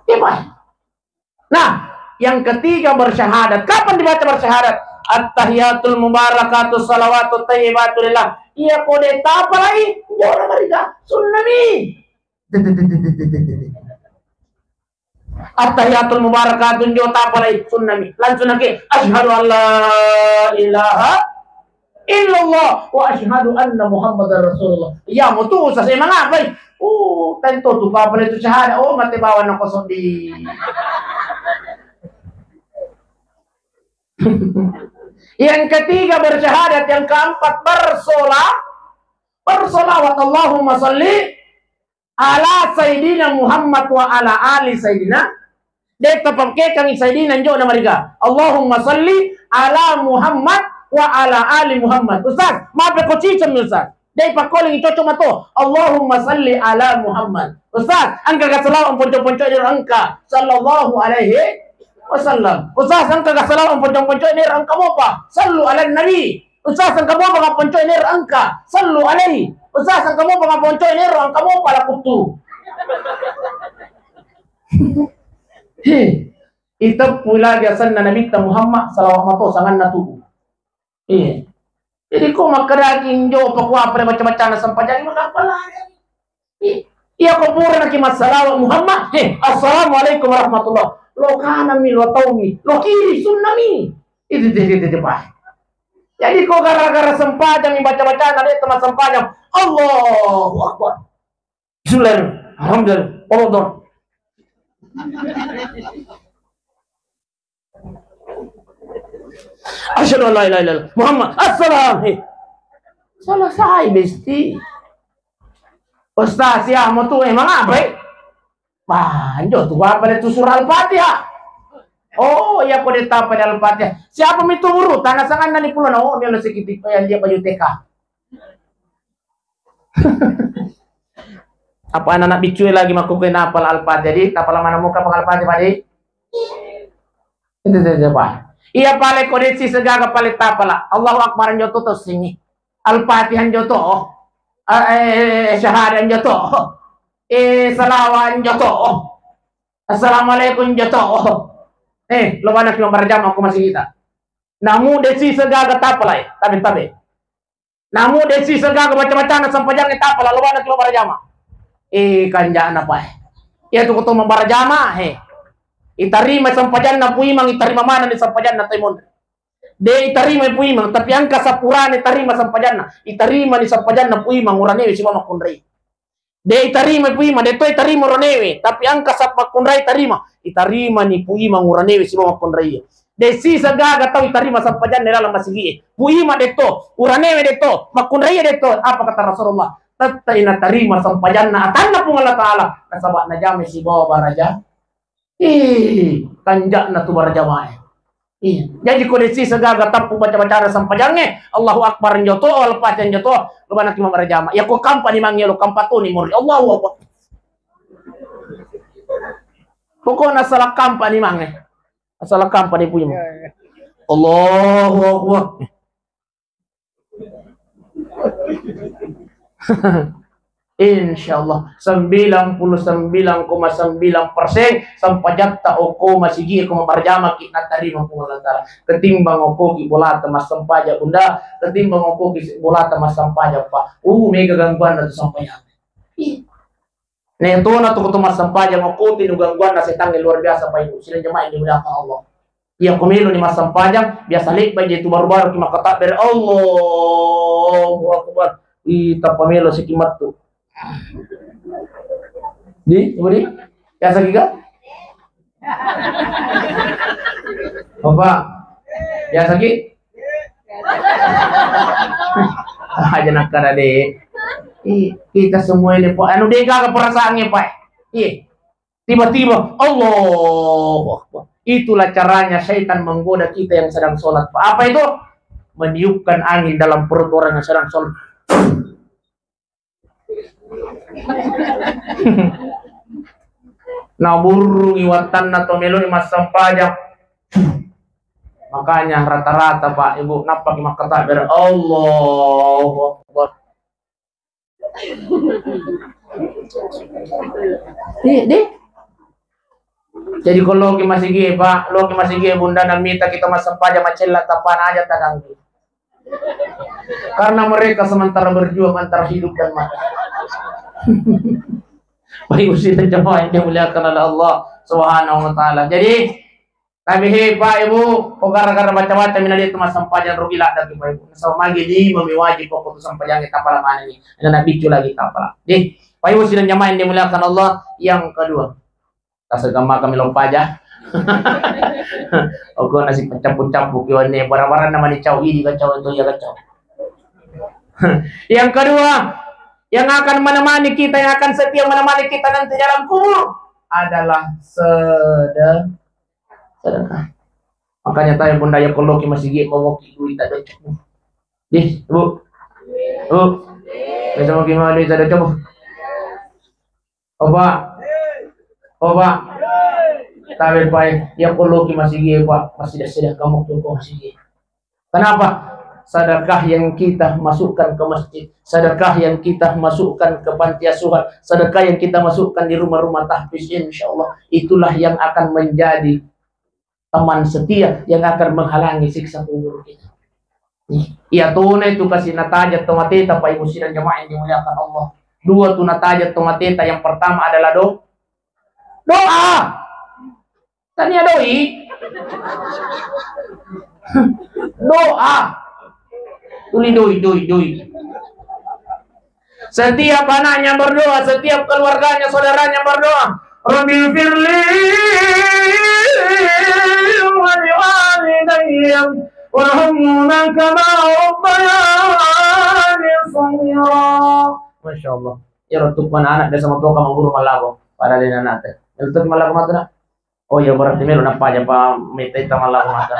Iya, Pak. Nah, yang ketiga bersyahadat. Kapan dibaca bersyahadat? At-tahiyatul mubarakatus salawatut thayyibatu lillah. Iya ko de' tapalai, jona mariga, sunnami. At-tahiyatul mubarakatun jo tapalai, sunnami. Langsung nake, asyhadu an la ilaha illallah wa asyhadu anna Muhammadar Rasulullah. Iya, mau tu, Ustaz, emang apa, eh? Oh, tentu tu, apa itu syahadat? Oh, mate bawang nako seddi. Yang ketiga bersyahadat, yang keempat bersola-, bersolawat. Allahumma salli ala Sayyidina Muhammad wa ala ali Sayyidina. De' tapakkekangngi Sayyidina, jona mariga. Allahumma salli ala Muhammad wa ala ali Muhammad. Ustaz, mape ko ciceng, Ustaz. De' pakkolingi, cocok mato. Allahumma salli ala Muhammad. Ustaz, engka ga salawat ponco-ponco ero engka. Sallallahu alaihi wasallam. Ustaz, engka ga salawat ponco-ponco ero engka mopa. Sallu ala nabi. Ustaz, engka mopa ga ponco ero engka. Sallu alaihi. Ustaz, engka mopa ga ponco ero engka mopa lakuttu. He. Iteppu lagi asenna Nabitta Muhammad, salawat mato sanganna tubu. Iya. Jadi ko makkedaki injo pakuwa pada baca-bacana sempajang, maka apa lagi? Iya. Iya, ko pura naki massalawa Muhammad, he, assalamualaikum warahmatullah. Lo kanami, lo taumi, lo kiri, sunnami. Itu, itu, itu, itu, Pak. Jadi ko gara-gara sempajang, baca-bacana, de' tama sempajang. Allahu Akbar. Bismillahirrahmanirrahim. Alhamdulillah. Allahu Akbar. Asyhadu an la ilaha illallah Muhammad. Assalam. Eh. Selesai, Besti. Ustaz, ya, mau tu emang apa, eh? Banjo tu apa itu surah Al-Fatihah? Oh, iya, ko de' tapalai Al-Fatihah. Siapa mi tu guru? Tana sanganna ni pulona. Oh, dia lo sekitik yang dia baju T K. Apa anak-anak biccu lagi makkukue napala Al-Fatihah. Jadi, tapala mana muka pang Al-Fatihah, Pak, di? Itu, itu, itu, Pak. Iya, pale ko de' sisigaga pale tapala. Allahu Akbar njo to, to sini. Al-Fatihah njo to. Eh, eh, eh, syahadat njo to. Eh, salawat njo to. Assalamualaikum njo to. Eh, lo mana ki mabarajama ko masigi ta. Namu de' sisigaga tapalai. Tabe, tabe. Namu de' sisigaga baca-bacana sempajangnge tapala, lo bana tu mabarajama. Eh, kanja'na, Pak. Iya tu ko to mabarajama, he. Itarima sempajanna Pu Imang, itarima manenni sempajanna Toimonri. De' itarima Pu Imang, tapi engka sapurane tarima sempajanna. Itarima ni sempajanna Pu Imang, uranewe sibawa makkunrai. De' itarima Pu Imang, de' to itarima uranewe, tapi engka sap-, makkunrai tarima. Itarima ni Pu Imang uranewe sibawa makkunrai. De' sisigaga tau itarima sempajanna laleng masigi'e. Pu Imang de' to, uranewe de' to, makkunrai de' to. Apa kata Rasulullah? Tette'i natarima sempajanna atanna Puang Allah Ta'ala. Nasaba najamai sibawa baraja. Ih, kanja'na tu barajamae. Iya. Jadi ko de' sisigaga tappu baca-bacana sempajangnge, Allahu Akbar njo to, Al-Fatihah njo to, lo bana ki mabarajama. Iya ko kampa ni mange lo kampa toni mori. Allahu Akbar. Pokokna salah kampa ni mange. Salah kampa ni Pu Imang. Iya, iya. Allahu Akbar. Insya Allah, sembilan puluh sembilan koma sembilan persen sempajatta okko masigi ko mabarjamaki natarima Puang Allah Ta'ala. Ketimbang okkoki bolata massempajang, Bunda, ketimbang okkoki bolata massempajang, Pak. Uh, mega gangguanna tu sempajang. Ih. Netona tu, tu massempajang okko tinu gangguanna setangnge luar biasa, Pak Ibu. Sidang jamaah yang dimuliakan Allah. Iya, ko melo ni massempajang, biasa lebba je tu baru-baru ki makkatabbere, Allahu Akbar. Ih, tappa melo siki mattu. Di, coba di. Biasa ki, Kak? Apa? Biasa ki? Aja nakkada de. Ih, kita semua ini, Pak. Anu, de gaga perasaannya, Pak. Iya. Tiba-tiba, Allahu Akbar. Itulah caranya syaitan menggoda kita yang sedang sholat. Apa itu? Meniupkan angin dalam perut orang yang sedang sholat. Naburrungi wattanna to meloni massempajang. Makanya rata-rata, Pak, Ibu, nappaki makkatabbere, Allahu Akbar. Iya, deh. Jadi, kalau loki masigi, Pak, loki masigi, Bunda, namita kita massempajang macella, tapana aja taganggu. Karena mereka sementara berjuang antara hidup dan mati. Baik, usia dan jamaah yang dimuliakan oleh Allah Subhanahu wa Ta'ala. Jadi, tapi he, Pak, Ibu, ko gara-gara baca-baca mina dia tu massempajang rugi ladda ki, Pak, Ibu. Nasaba magi lima mi wajib pokok tu sempajang tapala mana ni. Ada nabi cu lagi tapala. Deh, Pak, Ibu, sidang jamaah yang dimuliakan Allah, yang kedua. Tasegama kami lompa aja. Oke, nasi pecappu-cappu ki wanne, barang-barang nama ni cau, ini kacau, itu ya kacau. Yang kedua, yang akan menemani kita, yang akan setia menemani kita nanti dalam kubur adalah sedekah. Sedekah. Makanya tanya Bunda, ya, kalau ki masigi, mau ki duit tak ada cukup. Dih, Bu. Bu. Bisa mau gimana duit tak ada cukup? Opa. Opa. Tapi, Pak, ya, kalau ki masigi, Pak, masih ada sedekah kamu tuh kok masigi. Kenapa? Sedekah yang kita masukkan ke masjid, sedekah yang kita masukkan ke panti asuhan, sedekah yang kita masukkan di rumah-rumah tahfiz, insya Allah itulah yang akan menjadi teman setia yang akan menghalangi siksa kubur kita. Iya, tona itu kasih nataja tomateta, Pak Ibu sidang jamaah yang dimuliakan Allah. Dua tu nataja tomateta, yang pertama adalah do-, doa. Tania doi. Doa. Tuli doi, doi, doi. Setiap anaknya berdoa, setiap keluarganya, saudaranya berdoa, Rabbi firli wali walidayya warhamhuma kama rabbayani shaghira. Masya Allah. Ya, untuk anak-anak biasa motoka maguru malago. Pada dengan anak teh. Untuk malago matu, nak. Oh iya, berarti melo nappa aja pa metta ita mallawa mata.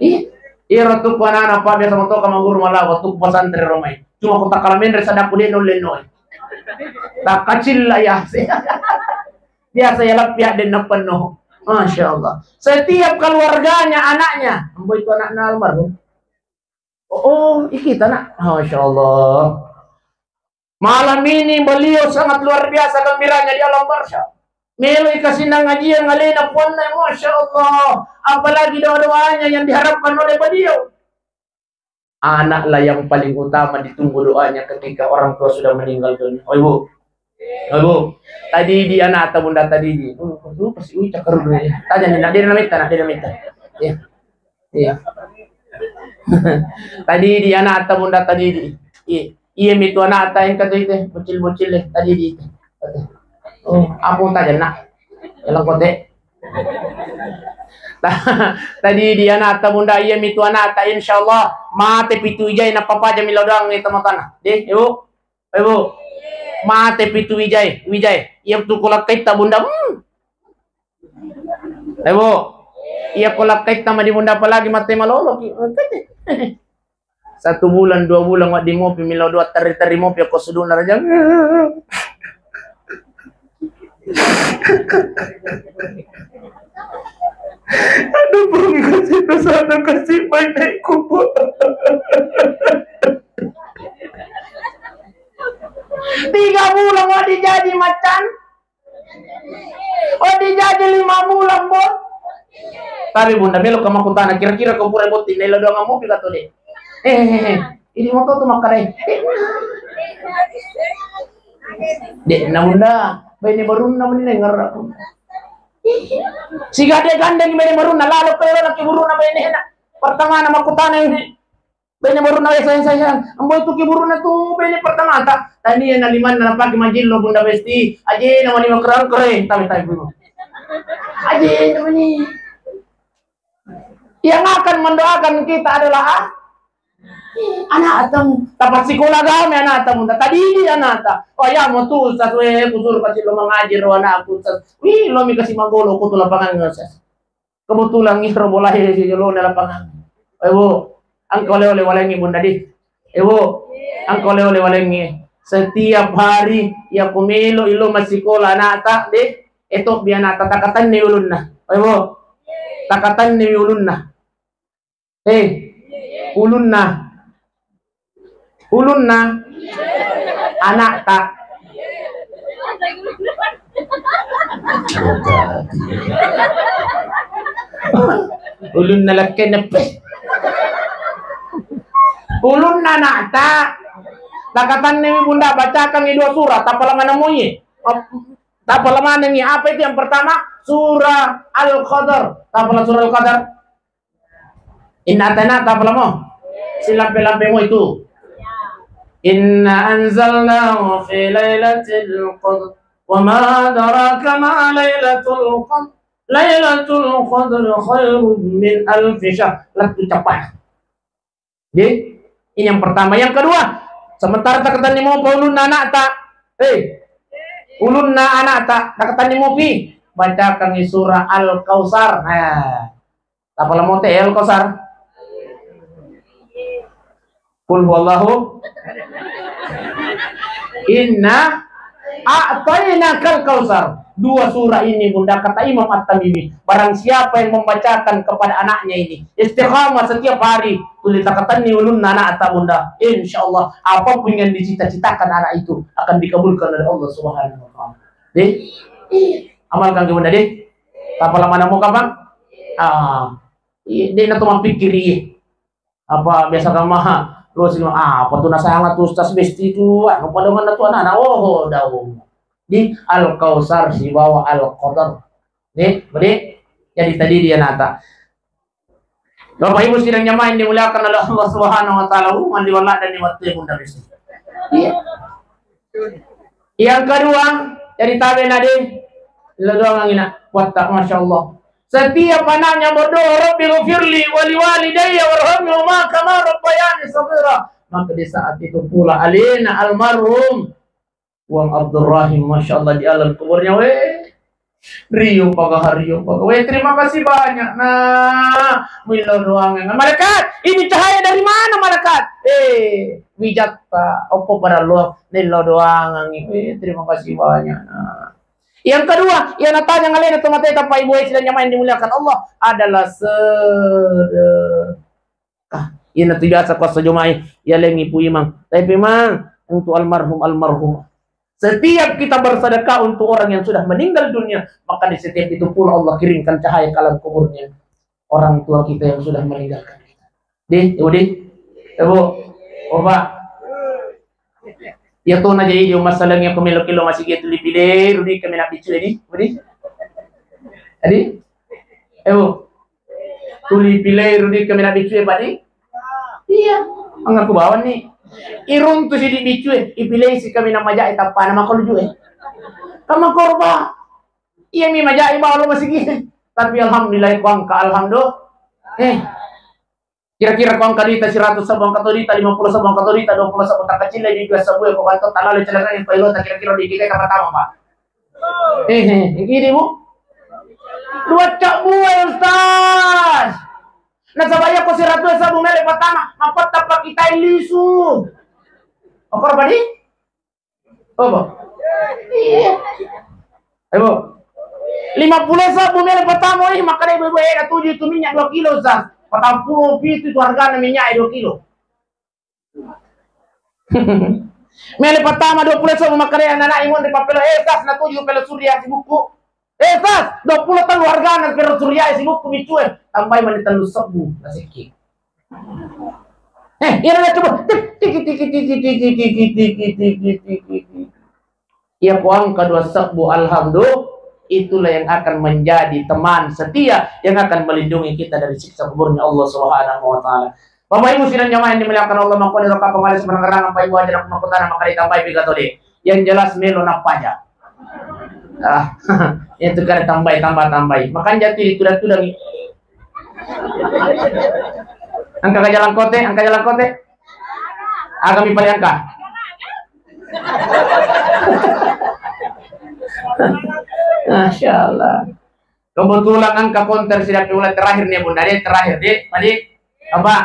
Ih, iya, ratu ku anak-anak pa biasa motoka maguru mallawa tu pesantren romai. Cuma ku takkala menre sadaku de nulle noi. Takkacilla ya. Biasa ya lappi adden nappenno. Masya Allah. Setiap keluarganya anaknya, ambo itu anaknya almarhum. Oh, oh, ikita nak. Masya Allah. Malam ini beliau sangat luar biasa gembiranya di alam barzah. Melo ikasina ngajian alena puanna, Masya Allah. Apalagi doa-doanya yang diharapkan oleh beliau. Anaklah yang paling utama ditunggu doanya ketika orang tua sudah meninggal dunia. Oh, Ibu. Oh, Ibu. Tadi di anak atau bunda tadi di. Oh, lupa sih, ucap dulu ya. Tanya nih, nak dia namita, nak dia namita. Ya. Iya. Tadi di anak atau bunda tadi di. Iya. Iya, mitu anak atau yang kata itu, bocil-bocil deh, tadi di itu. Oh, apa tadi nak? Elang kote. Tadi di anak atau bunda, iya, mitu anak atau, insya Allah, mate pitu ijai, napa aja milo doang itu matana. Deh, Ibu. Ibu. Mate pitu wijai, wijai. Iya tu ko lakkaitta bunda. Hmm. Ibu. Iya ko lakkaitta madi bunda, apalagi mate malolo ki. Satu bulan, dua bulan, waddi mopi milo doa, terri-terri mopi ko suduna raja. Aduh, Bung, kasih sana, kasih banyak kubur. Tiga bulan mau dijaji macan. Oh, dijaji lima bulan, Bot. Tapi Bunda, melo ka makkutana, kira-kira ko pura botting, naelo doang mopi ka to, Dek? Eh, eh, eh, eh. Ini moto tu makkadai. De, na Bunda, baine barunna meni ngarap. Siga de gandeng baine barunna, lalo ke lalo ki buruna bainena. Pertama na makkutana ini. Baine barunna, "Eh, sayang, sayang, sayang, ambo itu ki buruna tu baine pertamata." Tania na limanna napake majillo Bunda Besti. Aje na mani makerang kere, tabe tabe bulu. Aje na mani. Yang akan mendoakan kita adalah, ah, anak atamu. Tapat sekolah agama anak atamu. Tadi anak ta. Oh ya, mau tu Ustaz, weh, kusur kasih lo mengaji ro anak aku, Ustaz. Wih, lo mi kasih magolo ku tu lapangan, Ustaz. Kebetulan isro bola he si jolo na lapangan. Eh, Bu, engka ole-ole walengngi, Bunda, di. Eh, Bu, engka ole-ole walengngi. Setiap hari, ya ku melo ilo massikola anakta, de, eto bi anakta takatanni ulunna. Eh, Bu, takatanni ulunna. Eh, ulunna. Ulunna anakta. Ulunna lekkenna, peh. Ulunna anakta. Takatanni mi, Bunda, bacakangngi dua surah, tapala maneng muye. Tapala manengngi. Apa itu yang pertama? Surah Al-Qadar. Tapala surah Al-Qadar. Inna atayna, tapalamo. Silampe-lampemo itu. Inna anzalnahu fi lailatul qadr. Wa ma adraka ma lailatul qadr. Lailatul qadr khairum min alfi syahr. Lettu cappa. Jadi, ini yang pertama. Yang kedua, sementara takatanni mopa ulunna anakta. Eh, ulunna anakta, takatanni mopi. Bacakangngi surah Al-Kautsar. Nah, Tapalamo te Al-Kautsar. Qul huwallahu. Inna a'tainakal kautsar. Dua surah ini, Bunda, kata Imam At-Tamimi, barang siapa yang membacakan kepada anaknya ini istiqamah setiap hari, tuli takatanni ulunna anakta, Bunda, insya Allah apapun yang dicita-citakan anak itu akan dikabulkan oleh Allah Subhanahu wa Ta'ala. Deh, amalkan ke, Bunda, deh. Tapala mana mau, kapang? Ah, iya, de na to mappikkiri. Apa biasa kama, terus, ah, apa tu nasanga tu Ustaz Besti tu, anu, pada mana tu anak-anak, oh, daung. Di Al-Kautsar sibawa Al-Qadar. Nih, beri. Jadi tadi dia nata. Bapak Ibu sidang jamaah yang dimuliakan oleh Allah Subhanahu wa Ta'ala, uh, mandi wala dan ni waktu yang Bunda Besti. Iya. Yang kedua, jadi tabe nade, lo doang angina, watta, Masya Allah. Setiap anaknya berdoa, "Rabbi ghfirli wa liwalidayya warhamhuma kama rabbayani shaghira." Maka di saat itu pula alena almarhum Uang Abdurrahim, Masya Allah, di alam kuburnya, weh. Rio paga, rio paga. Weh, terima kasih banyak, Nak. Millau doang. Malaikat, ini cahaya dari mana, malaikat? Eh, wijatta, opo pada luang, millau doang. Weh, terima kasih banyak, Nak. Yang kedua, yang natanya ngalena tu mate, Bapak Ibu, eh, sidang jamaah yang dimuliakan Allah, adalah sedekah. Ina tu biasa kuasa jomai, ya lengi pu imang. Tapi, Mang, untuk almarhum, almarhum. Setiap kita bersedekah untuk orang yang sudah meninggal dunia, maka di setiap itu pula Allah kirimkan cahaya ke alam kuburnya orang tua kita yang sudah meninggalkan kita. Di, Ibu, di, Ibu, Bapak. Ya, to na jadi, dia masalahnya aku melo kilo masih gitu, lebih deh, Rudi, kami nak bicu, di, Ibu, di. Jadi, Ibu, tuli pilai Rudi, kami nak bicu, ya, Pak, di. Iya, mengaku bawa nih. Irung tu si di bicu, eh, ipilai si kami nak majak, eh, tappa nama kalau juga, eh. Kamu korba. Iya, mi majak, eh, bawa lo masih gitu. Tapi alhamdulillah, kuangka, alhamdulillah. Eh. Kira-kira ko engka duita seratus sabu, engka to duita lima puluh sabu, engka to duita dua puluh sabu, takkacillai di dua sabu, ko bantu talalo celana yang pailota, kira-kira di giga pertama, Pak. Eh, eh, gini, Bu. Dua cak buah, Ustaz. Nasaba iya ko seratus sabu mele pertama, makotta pakitai lisu. Okor padi? Apa? Iya. Ayo, Bu. Lima puluh sabu mele pertama ini, makanya ibu-ibu, eh, tujuh itu minyak dua kilo, Ustaz. Patang puluh pitu itu harganya minyak dua kilo. Mele pattama dua pulo sebbu, makkeda anak-anak imun di papelo, eh, kas, natuju pelo surya sibukku. Eh, kas, dua pulo tellu hargana pelo surya sibukku micue. Tambai mani tellu sebbu, nasikki. Eh, iya na coba. Tik, tiki, tiki, tiki, tiki, tiki, tiki, tiki, tiki. Iya, ko angka dua sebbu, alhamdulillah, itulah yang akan menjadi teman setia yang akan melindungi kita dari siksa kuburnya Allah Subhanahu wa Ta'ala. Bapak Ibu sidang jamaah yang dimuliakan Allah, makanya rokok pemali sebenarnya apa Ibu aja aku mau kutanya, maka ditambahi piga tadi. Yang jelas melo napaja. Ah, itu kan tambahi, tambah, tambahi. Makanya jadi tudah-tudah nih. Angka ke jalan kote, angka jalan kote. Agami paling angka. Masya Allah. Kebetulan angka konter sidapi mulai terakhir nih, Bunda. Dek, terakhir, Dek. Tadi, apa?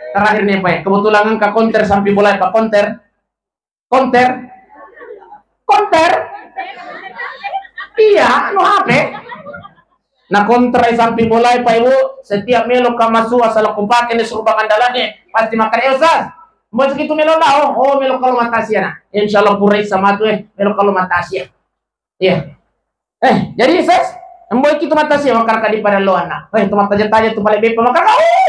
Terakhir nih, Pak. Kebetulan angka konter sampai mulai, Pak, konter. Konter. Konter. Iya, anu H P. Nah, kontra sampai mulai, Pak Ibu, setiap melo ka masuk asal kupake nih suruh bangan dalannya, pasti makan, "Eh, Ustaz, mau segitu melo lah, oh, oh, melo kalau matasia nah." Insya Allah pura sama tuh, eh, melo kalau matasia. Iya. Eh, jadi ses, emboi ki tu matasia, makkada di pada lo anak. Eh, tu mataja-taja tu pale bepa, makkada, "Uh."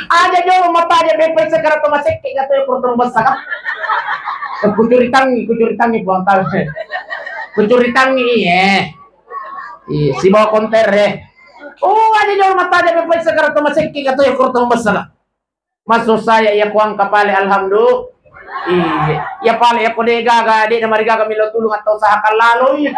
Aja jolo mataja bepa sekarang tu masekke gato ya kurang besar. Kucuritangi, kucuritangi buang tahu. Kucuritangi, iya. Iya, si bawa konter, eh. Oh, aja jolo mataja bepa sekarang tu masekke gato ya kurang besar. Maksud saya, iya kuang kapale, alhamdulillah. Iya. Iya pale, iya ko de gaga, de na marigaga melo tulung atau usahakan lalo, iya.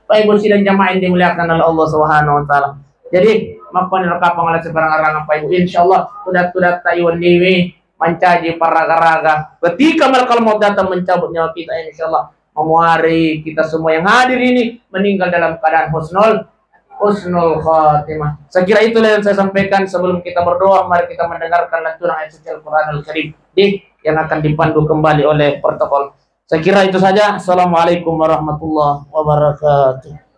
Pak Ibu sidang jamaah yang dimuliakan oleh Allah Subhanahu wa Ta'ala. Jadi, makkoni rokapang ala sebarang arangan, Pak Ibu. Insya Allah, tudat-tudat ta iwan dewi mancaji paraga-raga. Ketika malakal maut datang mencabut nyawa kita, insya Allah, memuari kita semua yang hadir ini meninggal dalam keadaan husnul husnul khatimah. Saya kira itulah yang saya sampaikan. Sebelum kita berdoa, mari kita mendengarkan lantunan ayat suci Al-Quran Al-Karim, di, yang akan dipandu kembali oleh protokol. Saya kira itu saja. Assalamualaikum warahmatullahi wabarakatuh.